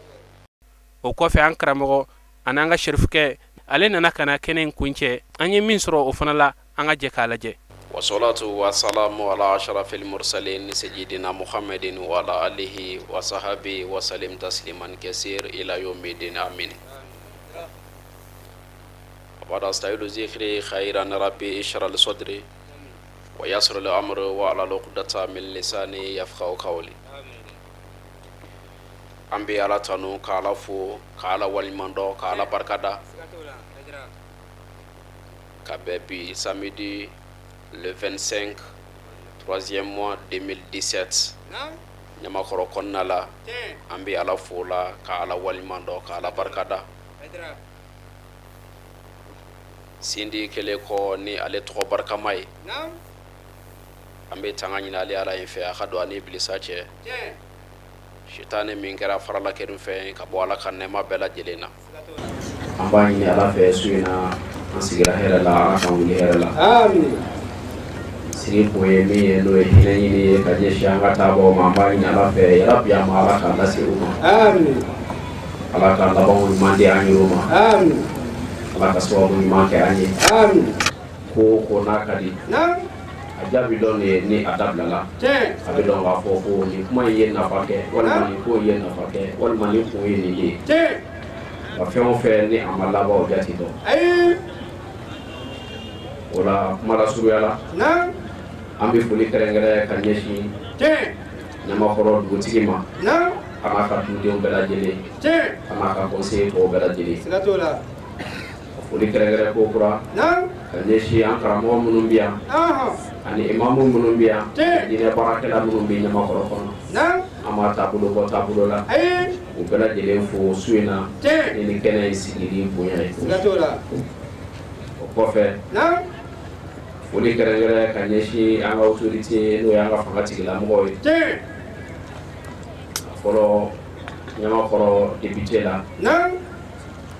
O kɔfɛ an karamɔgɔ ani an ka serifukɛ, ale nana ka na kɛnɛ in kuncɛ. An ye min sɔrɔ o fana la, an ka jɛ k'a lajɛ. Wasalatu wasalamu ala ashrafil mursalin sayyidina Muhammadin wa ala alihi wa sahbihi wa sallim tasliman kaseer ila yawmiddin amin. Wa asta'ilu zikri khairan rabbi ishrah li sadri wa yassir li amri wa ala uqdata min lisani yafqahu qawli. An bɛ Ala tanu ka Ala fo ka Ala waleɲuman dɔn ka Ala barikada ka bɛn bi samedi le 25 troisième mois 2017 Ɲamakɔrɔ kɔnɔna la. An bɛ Ala fo la ka Ala waleɲuman dɔn ka Ala barikada. Sindi kɛlen kɔ ni ale tɔgɔ barikama ye, an bɛ tanga ɲini ale Ala in fɛ a ka don ani bilisa cɛ. Sitani min kɛra farala kɛrin fɛn ka bɔ Ala ka nɛɛma bɛɛ lajɛlen na. An b'a ɲini Ala fɛ su in na an sigira hɛrɛ la, Ala k'an wuli hɛrɛ la. Amin. Sigi kun ye min ye, n'o ye hinɛ ɲini ye ka ɲɛsin an ka taabaw ma. An b'a ɲini Ala fɛ yarabi a ma Ala k'an lase u ma. Amin. Ala ka labanw ɲuman di an yɛrɛw ma. Amin. Ala ka sababu ɲuman kɛ an ye. Amin. Ko o ko n'a ka di, Naam. a jaabi dɔn de ye ni a dabilala. Tiɲɛ. A bɛ dɔn k'a fɔ ko nin kuma in ye nafa kɛ, walima nin ko in ye nafa kɛ, walima nin kun ye nin de ye. Tiɲɛ. Nka fɛn o fɛn ni a ma laban, o jate dɔn. Ayi. O la kuma lasurunya la, Naam. an bɛ foli kɛrɛnkɛrɛn ka ɲɛsin Tiɲɛ. Ɲamakɔrɔ dugutigi ma, Naam. a n'a ka dudenw bɛɛ lajɛlen, Tiɲɛ. a n'a ka conseiller tɔw bɛɛ lajɛlen. Siga t'o la. Ka foli kɛrɛnkɛrɛn ko kura Naam. ka ɲɛsin an karamɔgɔ minnu bɛ yan, Ahan. ani imamu minnu bɛ yan, Tiɲɛ. diinɛ baarakɛla minnu bɛ Ɲamakɔrɔ kɔnɔ. Naam. An b'a taabolo bɔ taabolo la, Ayi. u bɛɛ lajɛlen fo su in na Tiɲɛ. ni nin kɛnɛ in sigili bonya ye. Siga t'o la. O kɔfɛ, Naam. foli kɛrɛnkɛrɛn ka ɲɛsin an ka autorité, n'o y'an ka fanga tigilamɔgɔw ye. Tiɲɛ. Fɔlɔ, Ɲamakɔrɔ député la, Naam.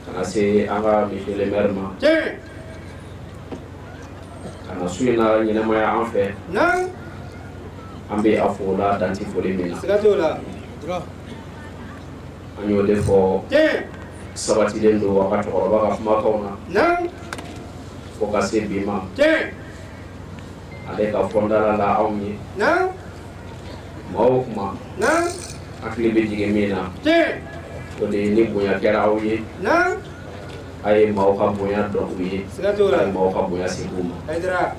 ka na se an ka monsieur le maire ma, Tiɲɛ. ka na su in na ɲɛnamaya an fɛ. Naam. An bɛ a fo la danti foli min na. Siga t'o la. An y'o de fɔ, Tiɲɛ. sabatilen don a ka cɛkɔrɔba ka kumakanw na Naam. fo ka se bi ma. Tiɲɛ. Ale ka fɔndala la anw ye, Naam. maa o kuma Naam. hakili bɛ jigin min na, Tiɲɛ. o de ye ni bonya kɛra aw ye, Naam. a ye maaw ka bonya dɔn u ye, Siga t'o a la. ye maaw ka bonya segin u ma. Hayidara.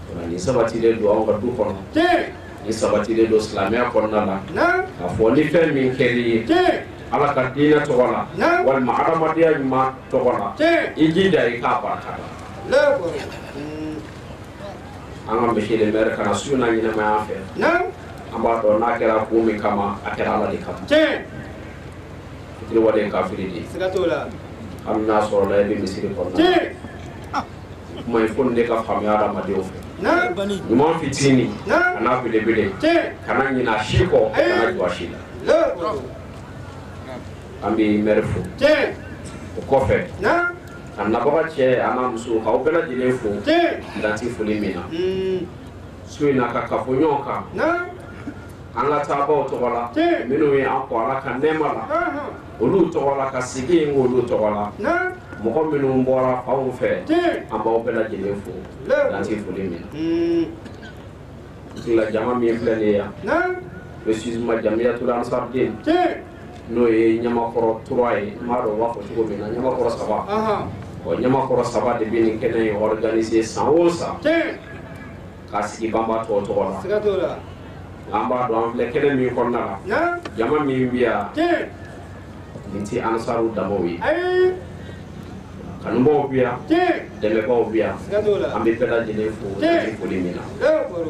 O la nin sabatilen don anw ka du kɔnɔ, Tiɲɛ. nin sabatilen don silamɛya kɔnɔna la, Naam. k'a fɔ ni fɛn min kɛr'i ye Tiɲɛ. Ala ka diinɛ tɔgɔ la, Naam. walima adamadenya ɲuman tɔgɔ la, Tiɲɛ. i jija i k'a barika da. Allahu akbar. An ka monsieur le maire kana su in na ɲɛnamaya an fɛ. Naam. An b'a dɔn n'a kɛra kun min kama, a kɛra Ala de kama. Tiɲɛ. Fitiriwale ye kafiri de ye, Siga t'o la. hali n'a sɔrɔla i bɛ misiri kɔnɔna la. Tiɲɛ. Kuma in fo nin de ka faamuya adamadenw fɛ. Naam. Ɲuman fitinin Naam. a n'a belebele, Tiɲɛ. kana ɲinɛ a si kɔ, kana jɔ a si la. Allahu akbar. An bɛ maire fo. Tiɲɛ. O kɔfɛ, Naam. ka nabaga cɛ a n'a muso, k'aw bɛɛ lajɛlen fo Tiɲɛ. danti foli min na su in na, ka kafo ɲɔgɔn kan Naam. an ka taabaw tɔgɔ la, Tiɲɛ. minnu ye an kɔ Ala ka nɛɛma la, Ahan. olu tɔgɔ la, ka sigi in k'olu tɔgɔ la, Naam. mɔgɔ minnu bɔra fanw fɛ, Tiɲɛ. an b'aw bɛɛ lajɛlen fo Allahu akbar. danti foli min na. La jama min filɛ nin ye yan, Naam. précisément Jamiyatul Ansardin, Tiɲɛ. n'o ye Ɲamakɔrɔ 3 ye, n b'a dɔn u b'a fɔ cogo min na, Ɲamakɔrɔ 3. Ahan. Ɔ, Ɲamakɔrɔ 3 de bɛ nin kɛnɛ in organiser san o san, Tiɲɛ. k'a sigi banba tɔw tɔgɔ la. Siga t'o la. Nka an b'a dɔn an filɛ kɛnɛ min kɔnɔna la, Naam. jama min bɛ yan, Tiɲɛ. nin tɛ ansaru damaw ye. Ayi. Kanubaw bɛ yan, Tiɲɛ. dɛmɛbaw bɛ yan. Siga t'o la. An bɛ bɛɛ lajɛlen fo Tiɲɛ. foli min na. Allahu akbar.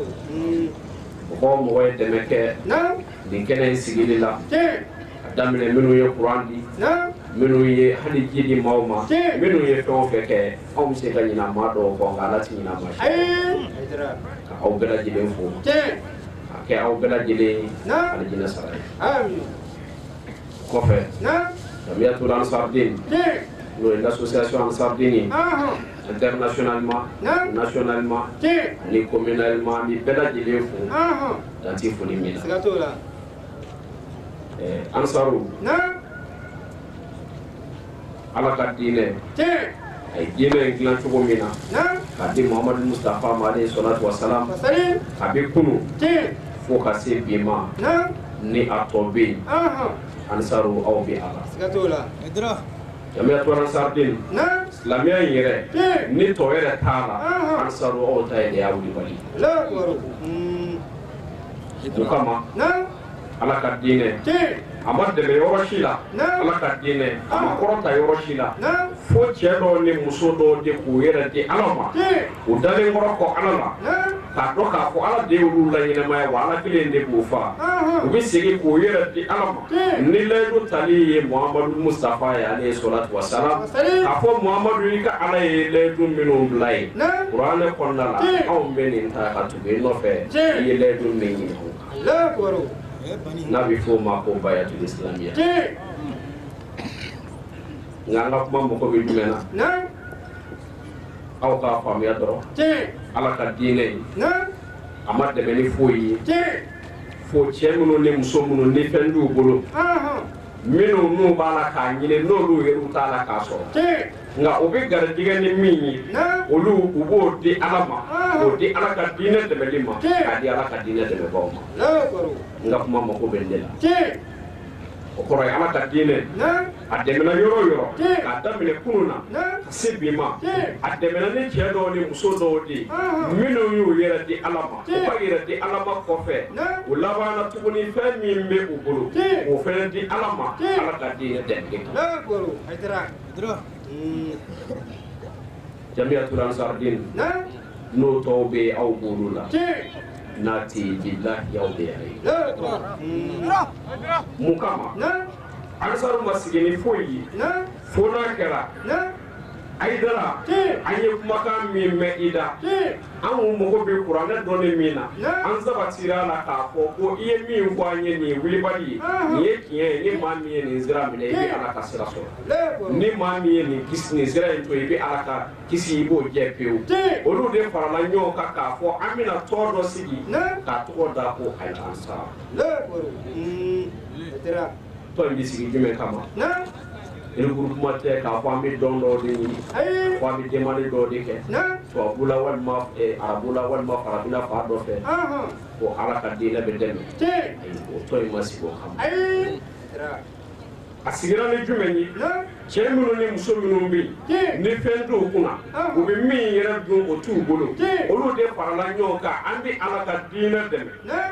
Mɔgɔ o mɔgɔ ye dɛmɛ kɛ Naam. nin kɛnɛ in sigili la, Tiɲɛ. a daminɛ minnu ye kuran di, Naam. minnu ye hali ji di maaw ma, Tiɲɛ. minnu ye fɛn o fɛn kɛ, anw bɛ se ka ɲinɛ maa dɔw kɔ, nka Ala tɛ ɲinɛ maa si. Ayi. Hayidara. Ka aw bɛɛ lajɛlen fo, Tiɲɛ. ka kɛ aw bɛɛ lajɛlen Naam. alijinɛ sara ye. Amin. Kɔfɛ, Naam. Jamiyatul Ansardin, Tiɲɛ. n'o ye l'association Ansardin ye, Ahan. internationalement, Naam. nationalement Tiɲɛ. ani communalement, an bɛ bɛɛ lajɛlen fo Ahan. danti foli min na. Siga t'o la. Ansaru, Naam. Ala ka diinɛ, Tiɲɛ. a ye diinɛ in dilan cogo min na Naam. k'a di Muhamadu Mustafa ma, alayhi salatu wa salam, Wasali. a bɛ kunu Tiɲɛ. fo ka se bi ma, Naam. ni a tɔ bɛ yen, Ahan. Ansaru, aw bɛ a la. Siga t'o la. Jamiyatul Ansardin, Naam. silamɛya in yɛrɛ, Tiɲɛ. ni tɔ yɛrɛ t'a la, Ahan. Ansaru, aw ta ye de y'a wulibali. Allahu akbar. O kama, Naam. Ala ka diinɛ, Tiɲɛ. a ma dɛmɛ yɔrɔ si la, Naam. Ala ka diinɛ a ma kɔrɔta yɔrɔ si la, Naam. fo cɛ dɔw ni muso dɔw de k'u yɛrɛ di Ala ma, Tiɲɛ. u dalen kɔrɔ kɔ Ala la, Naam. ka K'a dɔn k'a fɔ ala de y'olu la ɲɛnamaya wa ala kelen de b'o fa u bɛ segin k'o yɛrɛ di ala ma ni layidu tali ye Muhamadu Mustafa ye ale ye salatu wa salam a fɔ Muhamadu i ka ala ye layidu minnu bila ye kuranɛ kɔnɔna la anw bɛ nin ta ka tugu i nɔfɛ i ye layidu min ɲini anw kan n'a bɛ f'o ma ko bayatul islamiya nka an ka kuma mɔgɔ bɛ jumɛn na aw k'a faamuya dɔrɔn ala ka diinɛ ye a ma dɛmɛ ni foyi ye fo cɛ minnu ni muso minnu ni fɛn t'u bolo minnu n'u b'a la k'a ɲini n'olu yɛrɛ t'a la k'a sɔrɔ nka u bɛ garijɛgɛ ni min ye olu u b'o di ala ma k'o di ala ka diinɛ dɛmɛli ma k'a di ala ka diinɛ dɛmɛbaaw ma n ka kuma mako bɛ ne la o kɔrɔ ye ala ka diinɛ a dɛmɛna yɔrɔ o yɔrɔ k'a daminɛ kunun na ka se bi ma a dɛmɛna ni cɛ dɔw ni muso dɔw de ye minnu y'u yɛrɛ di ala ma u ka yɛrɛ di ala ma kɔfɛ u labanna tuguni fɛn min bɛ u bolo k'o fɛnɛ di ala ma ala ka diinɛ dɛmɛ kama Jamiyatul Ansar-Dine n'o tɔw bɛ aw bolo la n'a tɛ bilahi aw bɛ yan ye mun kama Ansaru ma sigi ni foyi ye fo n'a kɛra Ayidara an ye kumakan min mɛn i da an mago bɛ kuranɛ dɔnni min na an sabatira a la k'a fɔ ko i ye min fɔ an ye nin ye wulibali ye nin ye tiɲɛ ye ni maa min ye nin sira minɛ i bɛ ala ka sira sɔrɔ ni maa min ye nin kisi nin sira in to i bɛ ala ka kisi i b'o jɛ pewu olu de farala ɲɔgɔn kan k'a fɔ an bɛna tɔn dɔ sigi k'a tɔgɔ da ko Al-Ansar tɔn in bɛ sigi jumɛn kama regroupement tɛ k'a fɔ an bɛ dɔn dɔw de ɲini fo an bɛ demande dɔw de kɛ tubabu la walima arabu la walima farafinna fan dɔ fɛ ko ala ka diinɛ bɛ dɛmɛ ayi o tɔn in ma sigi o kama a sigira ni jumɛn ye cɛ minnu ni muso minnu bɛ yen ni fɛn t'u kunna u bɛ min yɛrɛ dun o t'u bolo olu de farala ɲɔgɔn kan an bɛ ala ka diinɛ dɛmɛ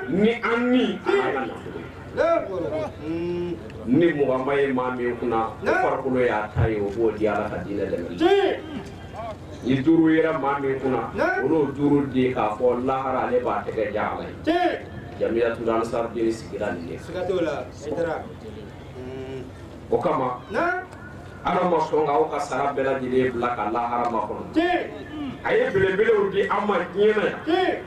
ni an ni a n'an ka nafolo ye ni mɔgɔ ye maa min kunna o farikolo y'a ta ye o b'o di ala ka diinɛ dɛmɛ ni duuru yera maa min kunna o n'o duuru di k'a fɔ lahara ale b'a tɛgɛ ja ala ye Jamiyatul Ansar-Dine sigira nin de o kama ala ma sɔn k'aw ka sara bɛɛ lajɛlen bila ka lahara makɔnɔ a ye belebelew di an ma diɲɛ na yan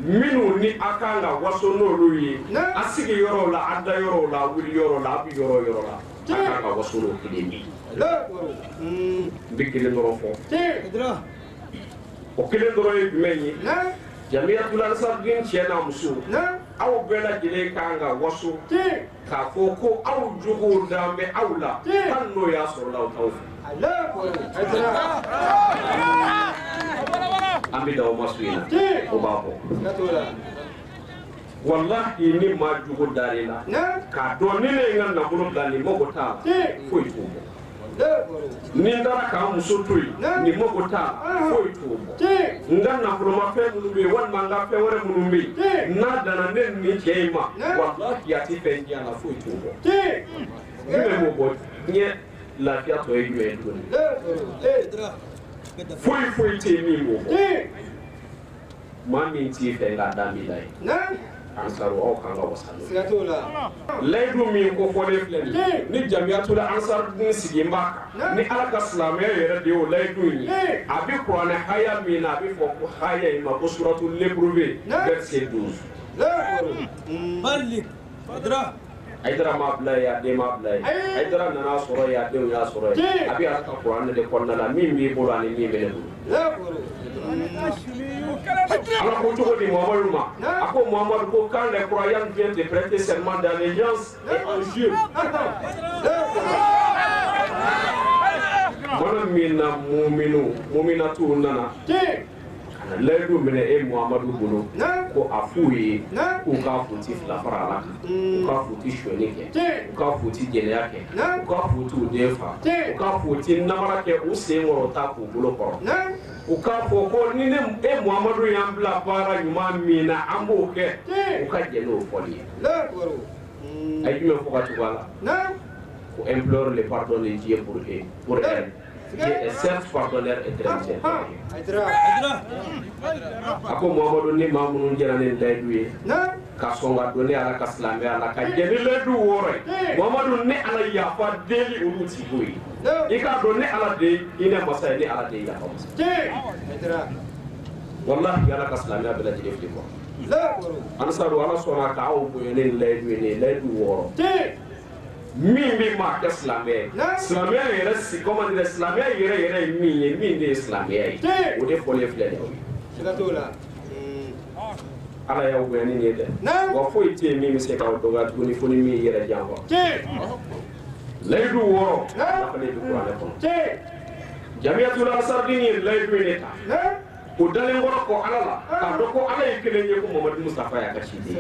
minnu ni a kan ka waso n'olu ye a sigi yɔrɔw la a da yɔrɔw la a wuli yɔrɔ la a bɛ yɔrɔ o yɔrɔ la a kan ka waso n'o kelen ye n bɛ kelen dɔrɔn fɔ o kelen dɔrɔn ye jumɛn ye Jamiyatul Ansar-Dine cɛ n'a muso aw bɛɛ lajɛlen kan ka waso k'a fɔ ko aw jogow dan bɛ aw la hali n'o y'a sɔrɔ aw t'aw fɛ an bɛ da o ma su in na o b'a bɔ walahi ni maa jogo dar'i la k'a dɔn ni ne ye n ka nafolo bila nin mago t'a la foyi t'o bɔ ni n taara k'an muso to yen nin mago t'a la foyi t'o bɔ n ka nafolomafɛn minnu bɛ yen walima n ka fɛn wɛrɛ minnu bɛ yen n'a danna ne ni nin cɛ in ma walahi a tɛ fɛn di a la foyi t'o bɔ jumɛn b'o bɔ diɲɛ lafiya tɔ ye jumɛn ye tuguni foyi foyi tɛ yen min b'o bɔ maa min t'i fɛ nka da b'i la ye Ansaru aw kan ka wasa n'o ye layidu min ko fɔlen filɛ nin ye ni Jamiyatul Ansar-Dine sigilen b'a kan ni ala ka silamɛya yɛrɛ de y'o layidu in ye a bɛ kuranɛ haya min na a bɛ fɔ ko haya in ma ko suratul l'éprouvé verset 12 Ayidara m'a bila yen a den m'a bila yen Ayidara nana sɔrɔ yen a denw y'a sɔrɔ yen a bɛ ala ka kuranɛ de kɔnɔna la min b'i bolo ani min bɛ ne bolo ala ko cogo di Muhamadu ma a ko Muhamadu ko quand les croyants viennent de prêter serment d'allégeance et en jure mana min na muminu muminatuw nana ka na layidu minɛ e Muhamadu bolo ko a f'u ye k'u k'a f'u ti fila fara ala kan u k'a f'u ti sonyɛni kɛ u k'a f'u ti jɛnɛya kɛ u k'a f'u t'u den fa u k'a f'u ti namara kɛ u sen kɔrɔ ta k'u bolo kɔrɔ u k'a fɔ ko ni ne e Muhamadu y'an bila baara ɲuman min na an b'o kɛ u ka jɛn n'o fɔli ye a ye jumɛn fɔ ka tugu a la ko implore le pardon de Dieu pour eux pour elle. Dieu est certes pardonneur et très miséricordieux. A ko Muhamadu ni maa minnu jɛra ni layidu ye ka sɔn ka don ne Ala ka silamɛya la ka jɛ ni layidu wɔɔrɔ ye, Muhamadu ne Ala yafa deli olu tigiw ye. I k'a dɔn ne Ala de ye hinɛ masa ye, ne Ala de ye yafa masa ye. Walahi Ala ka silamɛya bɛɛ lajɛlen fili kɔ. Ansaru Ala sɔnna k'aw bonya ni layidu ye, nin ye layidu wɔɔrɔ. Min bɛ maa kɛ silamɛ ye, silamɛya yɛrɛ si comment dire, silamɛya yɛrɛ yɛrɛ ye min ye, min de ye silamɛya ye, o de fɔlen filɛ nin ye. Ala y'aw bonya ni nin ye dɛ. Wa foyi tɛ yen min bɛ se k'aw dɔgɔya tuguni fo ni min y'i yɛrɛ janfa. Layidu wɔɔrɔ dafalen bɛ kuranɛ kɔnɔ. Jamiyatul Ansardini ye layidu in de ta. O dalen kɔrɔ kɔ Ala la k'a dɔn ko Ala ye kelen ye, ko Mamadu Mustafa y'a ka ciden ye.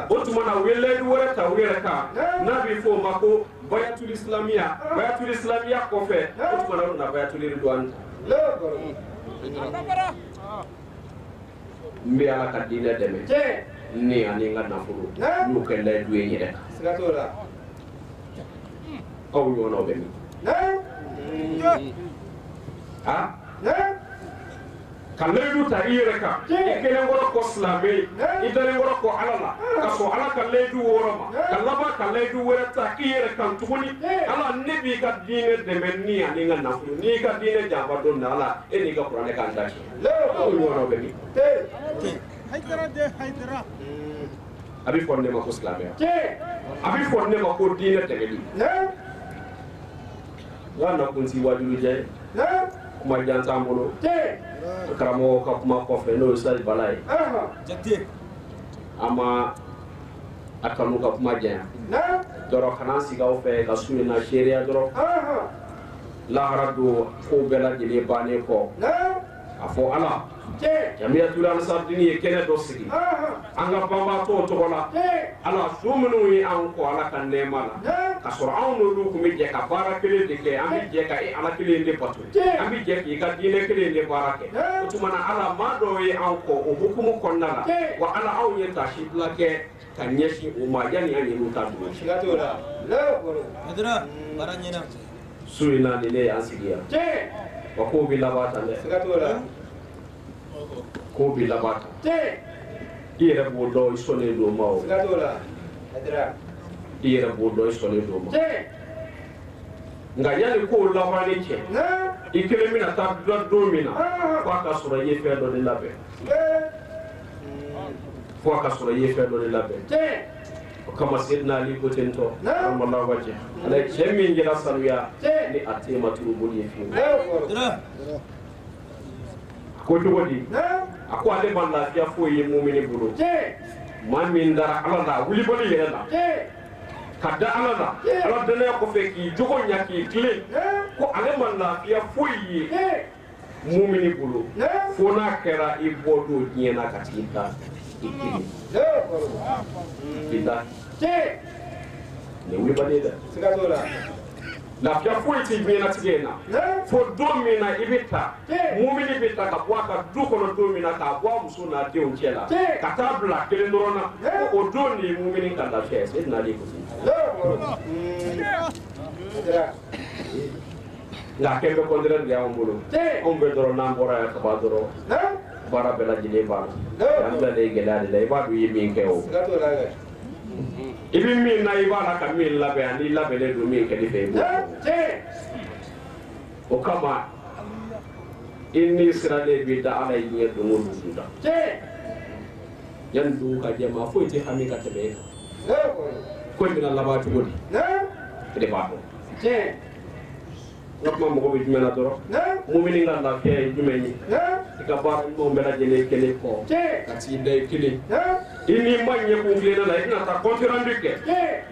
O tuma na u ye layidu wɛrɛ ta u yɛrɛ kan n'a bɛ fɔ o ma ko bayatul islamiya. Bayatul islamiya kɔfɛ o tuma na u nana bayatul ridwan ta. N bɛ Ala ka diinɛ dɛmɛ ne ani n ka nafolo n y'o kɛ layidu ye n yɛrɛ kan. Aw ɲɔgɔnnaw bɛ min? Ha? Ka layidu ta i yɛrɛ kan, i kelen kɔrɔ kɔ silamɛ ye, i dalen kɔrɔ kɔ Ala la, ka sɔn Ala ka layidu wɔɔrɔ ma, ka laban ka layidu wɛrɛ ta i yɛrɛ kan tuguni. Ala ne b'i ka diinɛ dɛmɛ ni ani n ka nafolo, n'i ka diinɛ janfa don min na, Ala e n'i ka kuranɛ k'an ta tiɲɛ. Aw ɲɔgɔnnaw bɛ min? A bɛ fɔ ne ma ko silamɛya, a bɛ fɔ ne ma ko diinɛ dɛmɛli. N ka nakun ti wajulu jɛ ye, kuma jan t'an bolo. Karamɔgɔ ka kuma kɔfɛ n'o ye Sali Bala ye, an ma a kanu ka kuma janya dɔrɔn, kana sigi aw fɛ ka su in na seereya dɔrɔn. Lahara don ko bɛɛ lajɛlen bannen kɔ, a fɔ Ala Jamiyatul Ansardini ye kɛnɛ dɔ sigi an ka banbaatɔw tɔgɔ la. Ala su minnu ye anw kɔ Ala ka nɛɛma la, ka sɔrɔ anw n'olu tun bɛ jɛ ka baara kelen de kɛ, an bɛ jɛ ka e Ala kelen de bato, an bɛ jɛ k'i ka diinɛ kelen de baara kɛ. O tuma na Ala maa dɔw ye anw kɔ o hukumu kɔnɔna la, wa Ala anw ye taasibila kɛ ka ɲɛsin u ma yanni an yɛrɛw ta dugu. Su in na nin ne y'an sigi yan, wa kow bɛ laban tan dɛ, kow bɛ laban tan. I yɛrɛ b'o dɔn i sɔnnen don o ma o, i yɛrɛ b'o dɔn i sɔnnen don o ma. Nka yanni kow labanni cɛ, i kelen bɛna taa don min na, f'a ka sɔrɔ i ye fɛn dɔ de labɛn, f'a ka sɔrɔ i ye fɛn dɔ de labɛn. O kama Seydina Ali ko ten tɔ, rahimallahu wajh, ala ye cɛ min jɛra sanuya ni a te ma turu boli ye fiyewu. A ko cogo di? A ko ale ma lafiya foyi ye mumini bolo, maa min dara Ala la, wulibali yɛrɛ la, ka da Ala la, Ala danaya kɔfɛ k'i jogo ɲa k'i tilen, ko ale ma lafiya foyi ye mumini bolo fo n'a kɛra i bɔ don diɲɛ na ka t'i da i kelen i da. Nin wulibali ye dɛ. Lafiya foyi tɛ diɲɛlatigɛ in na fo don min na i bɛ ta, mumini bɛ ta ka bɔ a ka du kɔnɔ don min na, k'a bɔ a muso n'a denw cɛ la, ka taa bila kelen dɔrɔn na, o don de ye mumini ka lafiya ye. Seydina Ali ko ten. Nka a kɛn bɛ kɔntinɛri de y'anw bolo, anw bɛ dɔrɔn n'an bɔra yan ka ban dɔrɔn baara bɛɛ lajɛlen banna. An bilalen gɛlɛya de la, i b'a dɔn i ye min kɛ o. I bɛ min na i b'a la ka min labɛn, ani i labɛnnen don min kɛli fɛ i b'o kɛ. O kama i ni siralen b'i da Ala ye diɲɛ don o don da. Yanni dugu ka jɛ, maa foyi tɛ hami ka tɛmɛ e kan. Ko in bɛna laban cogo di? E de b'a dɔn. N ka kuma mɔgɔ bɛ jumɛn na dɔrɔn? Mumini ka lafiya ye jumɛn ye? I ka baara ɲumanw bɛɛ lajɛlen kɛlen kɔ, ka t'i da i kelen, i n'i ma ɲɛkun tilenna la, i bɛna taa compte rendu kɛ.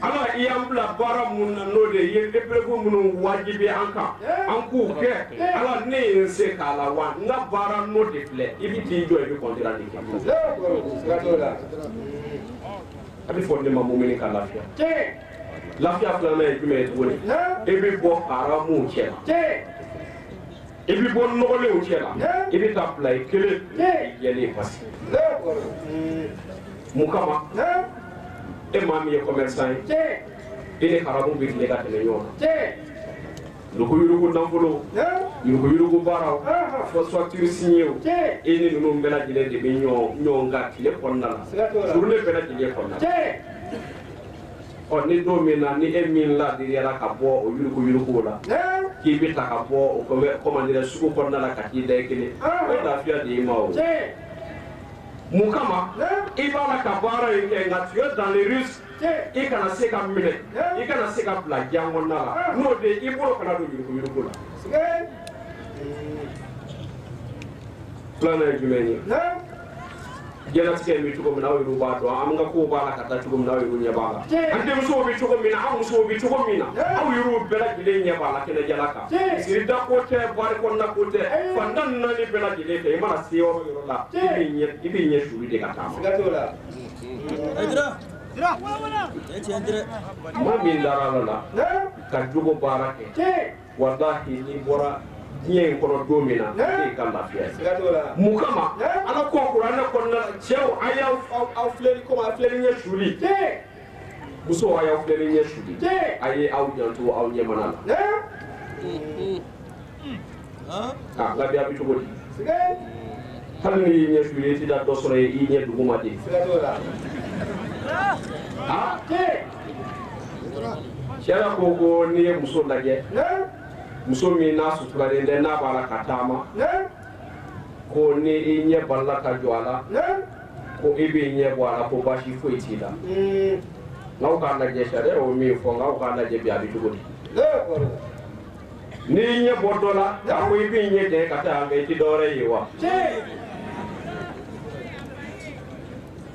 Ala i y'an bila baara mun na, n'o de ye épreuve minnu wajibi an kan, an k'u kɛ. Ala ne ye n se k'a la wa n ka baara n'o de filɛ, i bɛ t'i jɔ i bɛ compte rendu kɛ. A bɛ fɔ ne ma mumini ka lafiya. Lafiya filanan ye jumɛn ye tuguni? I bɛ bɔ haramuw cɛ la, i bɛ bɔ nɔgɔlenw cɛ la, i bɛ taa bila i kelen, i jɛlen pasi. Mun kama? E maa min ye commerçant ye, i ni haramu bɛ tile ka tɛmɛ ɲɔgɔn kan. Yuruguyurugu nafolo, yuruguyurugu baaraw, fausse facture signé o, e ni ninnu bɛɛ lajɛlen de bɛ ɲɔgɔn kan tile kɔnɔna la, journée bɛɛ lajɛlen kɔnɔna la. Ɔ ni don min na ni e min ladiriyara ka bɔ o yuruguyurugu la, k'i bɛ ta ka bɔ o comment dire sugu kɔnɔna la ka t'i da i kelen, o ye lafiya de y'i ma o. Mun kama i b'a la ka baara in kɛ nka tu es dans les risques, i kana se ka minɛ, i kana se ka bila diɲɛ kɔnɔna la, n'o de i bolo kana don yuruguyurugu la. Filanan ye jumɛn ye? Diɲɛlatigɛ bɛ cogo min na aw yɛrɛw b'a dɔn, an ka kow b'a la ka taa cogo min na aw yɛrɛw ɲɛ b'a la, an denmusow bɛ cogo min na, an musow bɛ cogo min na, aw yɛrɛw bɛɛ lajɛlen ɲɛ b'a la kɛnɛjala kan. Sirida ko tɛ, bari kɔnɔna ko tɛ, fantan naani bɛɛ lajɛlen fɛ, i mana se yɔrɔ yɔrɔ la, i b'i ɲɛ suli de ka taama. Maa min dara Ala la ka jogo baara kɛ, walahi n'i bɔra diɲɛ in kɔnɔ don min na, e ka lafiya ye. Mun kama Ala ko kuranɛ kɔnɔna la, cɛw a y'aw filɛli komi a filɛli ɲɛ suli, musow a y'aw filɛli ɲɛ suli, a ye aw janto aw ɲɛmana la. Ah, nka bi a bɛ cogo di? Hali n'i y'i ɲɛ suli, i tɛ taa dɔ sɔrɔ i ɲɛ duguma de. Ah, sariya ko n'i ye muso lajɛ, muso min n'a suturalen tɛ, n'a b'a la ka taama, ko ni i ɲɛ balila ka jɔ a la, ko i b'i ɲɛ bɔ a la, ko baasi foyi t'i la. N'aw k'a lajɛ, sariya y'o min fɔ, n'aw k'a lajɛ bi a bɛ cogo di? N'i ɲɛ bɔ dɔ la, k'a fɔ i b'i ɲɛ jɛ ka taa yan fɛ, i tɛ dɔwɛrɛ ye wa?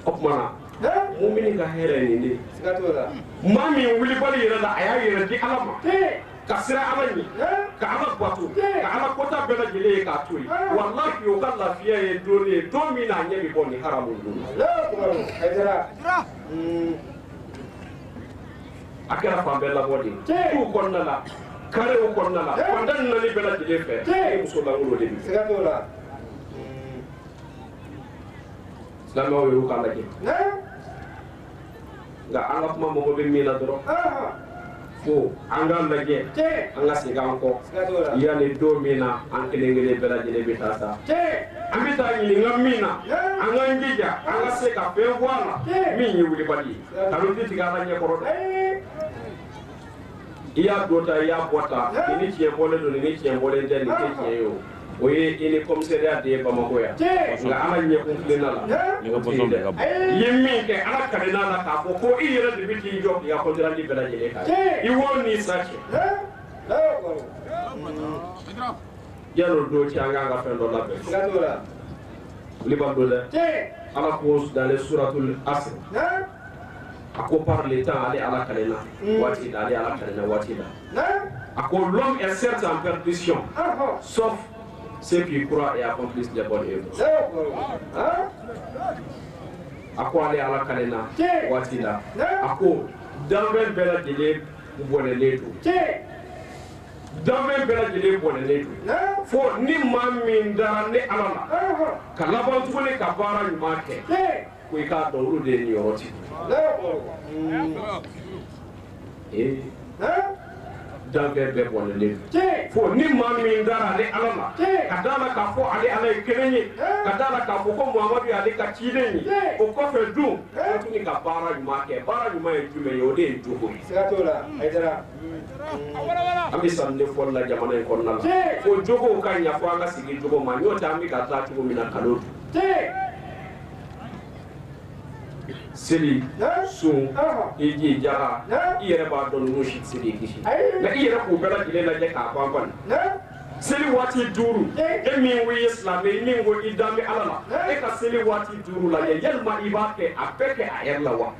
O tuma na, mumini ka hɛrɛ nin de ye. Maa min wulibali yɛrɛ la, a y'a yɛrɛ di Ala ma, ka siran Ala ɲɛ, ka Ala bato, ka Ala kɔta bɛɛ lajɛlen ye k'a to yen, walahi o ka lafiya ye don ye, don min na a ɲɛ bɛ bɔ nin haramu ninnu na. A kɛra fan bɛɛ labɔ de ye, duw kɔnɔna la, karew kɔnɔna la, fantan naani bɛɛ lajɛlen fɛ, e muso lankolon de bɛ. Silamɛw y'u k'a lajɛ, nka an ka kuma mago bɛ min na dɔrɔn, fo an k'a lajɛ, an ka segin an kɔ, yanni don min na an kelen kelen bɛɛ lajɛlen bɛ taa sa, an bɛ taa ɲininka min na, an k'an jija an ka se ka fɛn bɔ a la min ye wulibali ye, nkalon tɛ tigɛ Ala ɲɛkɔrɔ dɛ. I y'a don ta, i y'a bɔ ta, nin ni tiɲɛ bɔlen don, nin ni tiɲɛ bɔlen tɛ, nin tɛ tiɲɛ ye o. O ye i ni commissariat de ye Bamakɔ yan, nka Ala ɲɛkun tilenna la, o tɛ yen dɛ. I ye min kɛ, Ala kalenna la k'a fɔ ko i yɛrɛ de bɛ t'i jɔ k'i ka compte rendu bɛɛ lajɛlen k'a ye, i wo n'i sa cɛ. Yan'o don cɛ, an k'an ka fɛn dɔ labɛn. Wulibali don dɛ. Ala ko dans les suratul Asr, a ko par le temps, ale Ala kalenna waati la, ale Ala kalenna waati la. A ko l'homme est certes en perdition, sauf ceux qui croient et accomplissent les bonnes œuvres. A ko ale Ala kalenna waati la, a ko danfɛn bɛɛ lajɛlen bɔnɛlen don, danfɛn bɛɛ lajɛlen bɔnɛlen don, fo ni maa min dara ne Ala la ka laban tuguni ka baara ɲuman kɛ, ko i k'a dɔn olu de ye niyɔrɔ tigi. Ee, danfɛn bɛɛ bɔnɛlen don, fo ni maa min dara ale Ala la, ka da la k'a fɔ ale Ala ye kelen ye, ka da la k'a fɔ ko Muhamadu ye ale ka ciden ye, o kɔfɛ dun ka tuguni ka baara ɲuman kɛ. Baara ɲuman ye jumɛn ye? O de ye jogo ye. An bɛ sanu de fɔli la jamana in kɔnɔna la, fo jogow ka ɲa, fo an ka segin jogo ma, n'o tɛ an bɛ ka taa cogo min na kalo dun. Seli, sun, i ji jaga, i yɛrɛ b'a dɔn ninnu si tɛ se k'i kisi, nka i yɛrɛ k'u bɛɛ lajɛlen lajɛ k'a ban kɔni. Seli waati 5, e min ko i ye silamɛ ye, min ko i dan bɛ Ala la, e ka seli waati 5 lajɛ, yalima i b'a kɛ a bɛɛ kɛ a yɛrɛ la wa?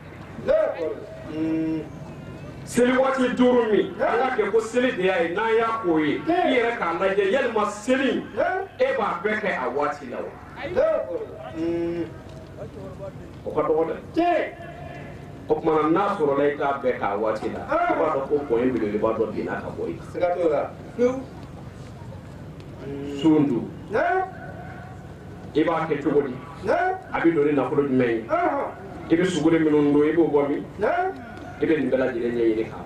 Seli waati 5 min, an k'a kɛ ko seli de y'a ye, n'an y'a k'o ye, i yɛrɛ k'a lajɛ yalima seli e b'a bɛɛ kɛ a waati la wa? O ka dɔgɔ dɛ. O tuma na n'a sɔrɔla i t'a bɛɛ k'a waati la, i b'a dɔn ko pɔn belebeleba dɔ binna ka bɔ i kan. Sun dun, i b'a kɛ cogo di? A bɛ don ni nafolo jumɛn ye? I bɛ suguri minnu dun, i b'o bɔ min? I bɛ nin bɛɛ lajɛlen ɲɛɲini k'a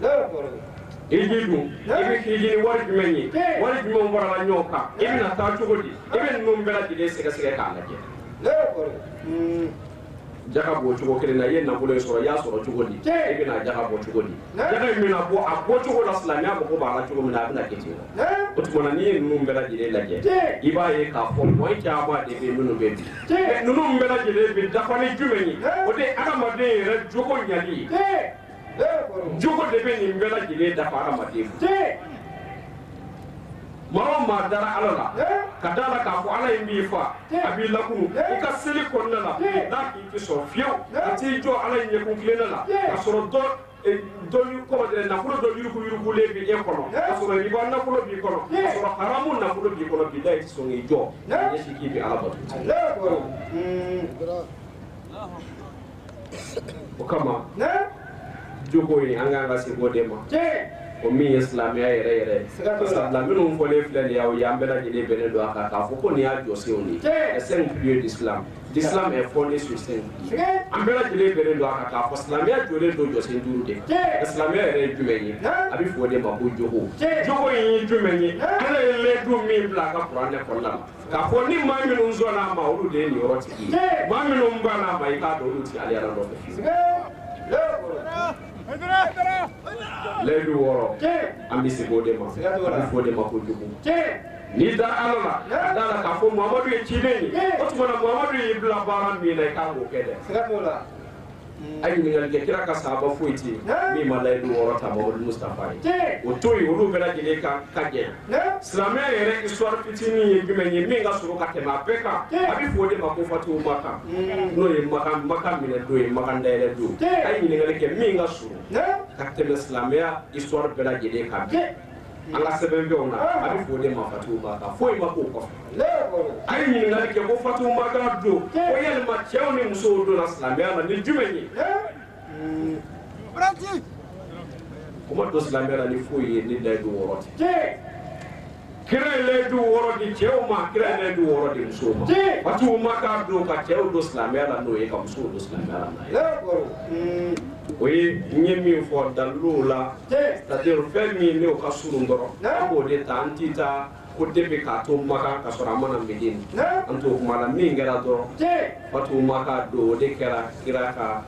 dɔn. Hiji dun i bɛ hiji ni wari jumɛn ye, wari jumɛn farala ɲɔgɔn kan, i bɛna taa cogo di, i bɛ ninnu bɛɛ lajɛlen sɛgɛsɛgɛ k'a lajɛ. Jaga bɔ cogo kelen na, i ye nafolo in sɔrɔ, i y'a sɔrɔ cogo di, i bɛna jaga bɔ cogo di, jaga in bɛna bɔ a bɔcogo la, silamɛya mago b'a la cogo min na, a bɛna kɛ ten. O tuma na n'i ye ninnu bɛɛ lajɛlen lajɛ, i b'a ye k'a fɔ mɔgɔ caman de bɛ yen minnu bɛ bi, ninnu bɛɛ lajɛlen bɛ dafa ni jumɛn ye, o de ye adamaden yɛrɛ jogo ɲali ye. Jogo de bɛ nin bɛɛ lajɛlen dafa adamaden ma. Maa o maa dara Ala la, ka da la k'a fɔ Ala in b'i fa, a b'i lakunu, i ka seli kɔnɔna la, n'a k'i tɛ sɔn fiyewu, ka t'i jɔ Ala in ɲɛkun tilenna la, ka sɔrɔ dɔ comment dire, nafolo dɔ yuruguyurugulen bɛ e kɔnɔ, ka sɔrɔ riba nafolo b'i kɔnɔ, ka sɔrɔ haramu nafolo b'i kɔnɔ, bilahi i tɛ sɔn k'i jɔ k'i ɲɛsin k'i bɛ Ala bato. O kama jogo in an k'an ka segin o de ma. O min ye silamɛya yɛrɛ yɛrɛ ye. Sabula minnu fɔlen filɛ nin ye aw ye, an bɛɛ lajɛlen bɛnnen don a kan k'a fɔ ko nin y'a jɔsenw de ye. Les 5 piliers d'islam. L'islam est fondé sur 5 piliers. An bɛɛ lajɛlen bɛnnen don a kan k'a fɔ silamɛya jɔlen don jɔsen 5 de kan. Silamɛya yɛrɛ ye jumɛn ye? A bɛ fɔ o de ma ko jogo. Jogo in ye jumɛn ye? Ala ye layidu min bila a ka kuranɛ kɔnɔna la k'a fɔ ni maa minnu sɔnna a ma, olu de ye nin yɔrɔ tigi ye. Maa minnu banna a ma, i k'a dɔn olu ti ale Ala nɔfɛ fiyewu. Layidu 6, an bɛ segin o de ma, a bɛ fɔ o de ma ko jogo. N'i dara Ala la, ka da la k'a fɔ Muhamadu ye ciden ye, o tuma na Muhamadu y'i bila baara min na, i kan k'o kɛ dɛ. A ye ɲininkali kɛ, kira ka sahaba foyi tɛ yen min ma layidu 6 ta Muhamadu Mustafa ye. O to yen, olu bɛɛ lajɛlen ka gɛlɛn. Silamɛya yɛrɛ histoire fitinin ye jumɛn ye min ka surun ka tɛmɛ a bɛɛ kan, a bɛ fɔ o de ma ko Fatihu Makan, n'o ye Makan minɛ don ye, Makan dayɛlɛ don. A ye ɲininkali kɛ min ka surun ka tɛmɛ silamɛya histoire bɛɛ lajɛlen kan bi. An ka sɛbɛnfɛnw na, a bɛ fɔ o de ma Fatihu Makan, foyi ma k'o kɔfɛ. A ye ɲininkali kɛ ko Fatihu Makan don, ko yalima cɛw ni musow donna silamɛya la ni jumɛn ye? O ma don silamɛya la ni foyi ye ni layidu 6 tɛ. Kira ye layidu 6 di cɛw ma, kira ye layidu 6 di musow ma. Fatihu Makan don ka cɛw don silamɛya la n'o ye, ka musow don silamɛya la n'a ye. O ye n ye min fɔ daliluw la, c'est-à-dire fɛn min n'o ka surun dɔrɔn, an b'o de ta, an t'i ta ko depuis k'a to Makan ka sɔrɔ a ma na Medine, an t'o kuma la. Min kɛra dɔrɔn, Fatihu Makan don, o de kɛra kira ka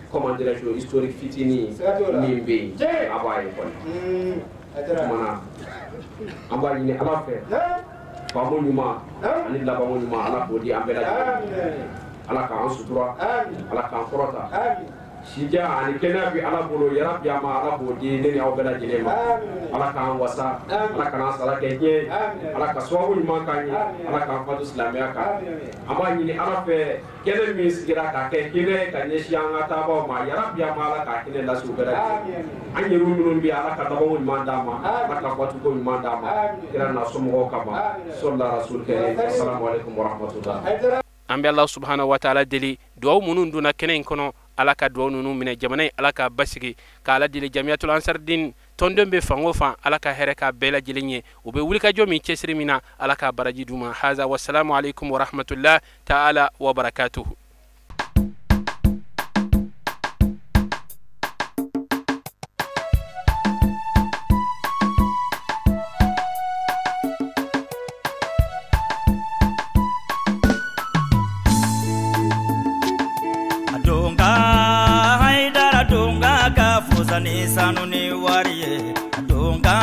comment dirais-je historique fitinin min bɛ yen, a b'a ye kɔni. O tuma na an b'a ɲini Ala fɛ, faamu ɲuman ani labanko ɲuman, Ala k'o di an bɛɛ lajɛlen. Ala k'an sutura, Ala k'an kɔrɔta. Sija ani kɛnɛya bi Ala bolo, yarabi a ma Ala k'o di ne ni aw bɛɛ lajɛlen ma. Ala k'an wasa, Ala k'an sara kɛ diɲɛ, Ala ka sababu ɲuman k'an ye, Ala k'an fatu silamɛya kan. An b'a ɲini Ala fɛ, kɛnɛ min sigira k'a kɛ hinɛ ka ɲɛsin an ka taabaw ma, yarabi a ma Ala k'a hinɛ lase u bɛɛ lajɛlen. An yɛrɛ minnu bɛ yen, Ala ka labanko ɲuman d'an ma, Ala ka fatuko ɲuman d'an ma, kira n'a somɔgɔw kama. Sɔlila rasul kɛrim. Asalamu aleykum wa rahmatulah. An bɛ Ala subahana wa taala deli, duwawu minnu donna kɛnɛ in kɔnɔ, Ala ka duwawu ninnu minɛ, jamana in Ala k'a basigi, ka Ala deli Jamiyatul Ansardin tɔnden bɛ fan o fan, Ala ka hɛrɛ k'a bɛɛ lajɛlen ye. U bɛ wulikajɔ min cɛsiri min na, Ala k'a baraji d'u ma. Haza wasalamu aleykum wa rahmatulah taala wa barakatuhu. Ni sanu ni wari ye donka,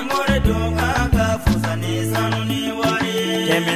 more donka ka fusa ni sanu ni wari ye. Kɛmɛ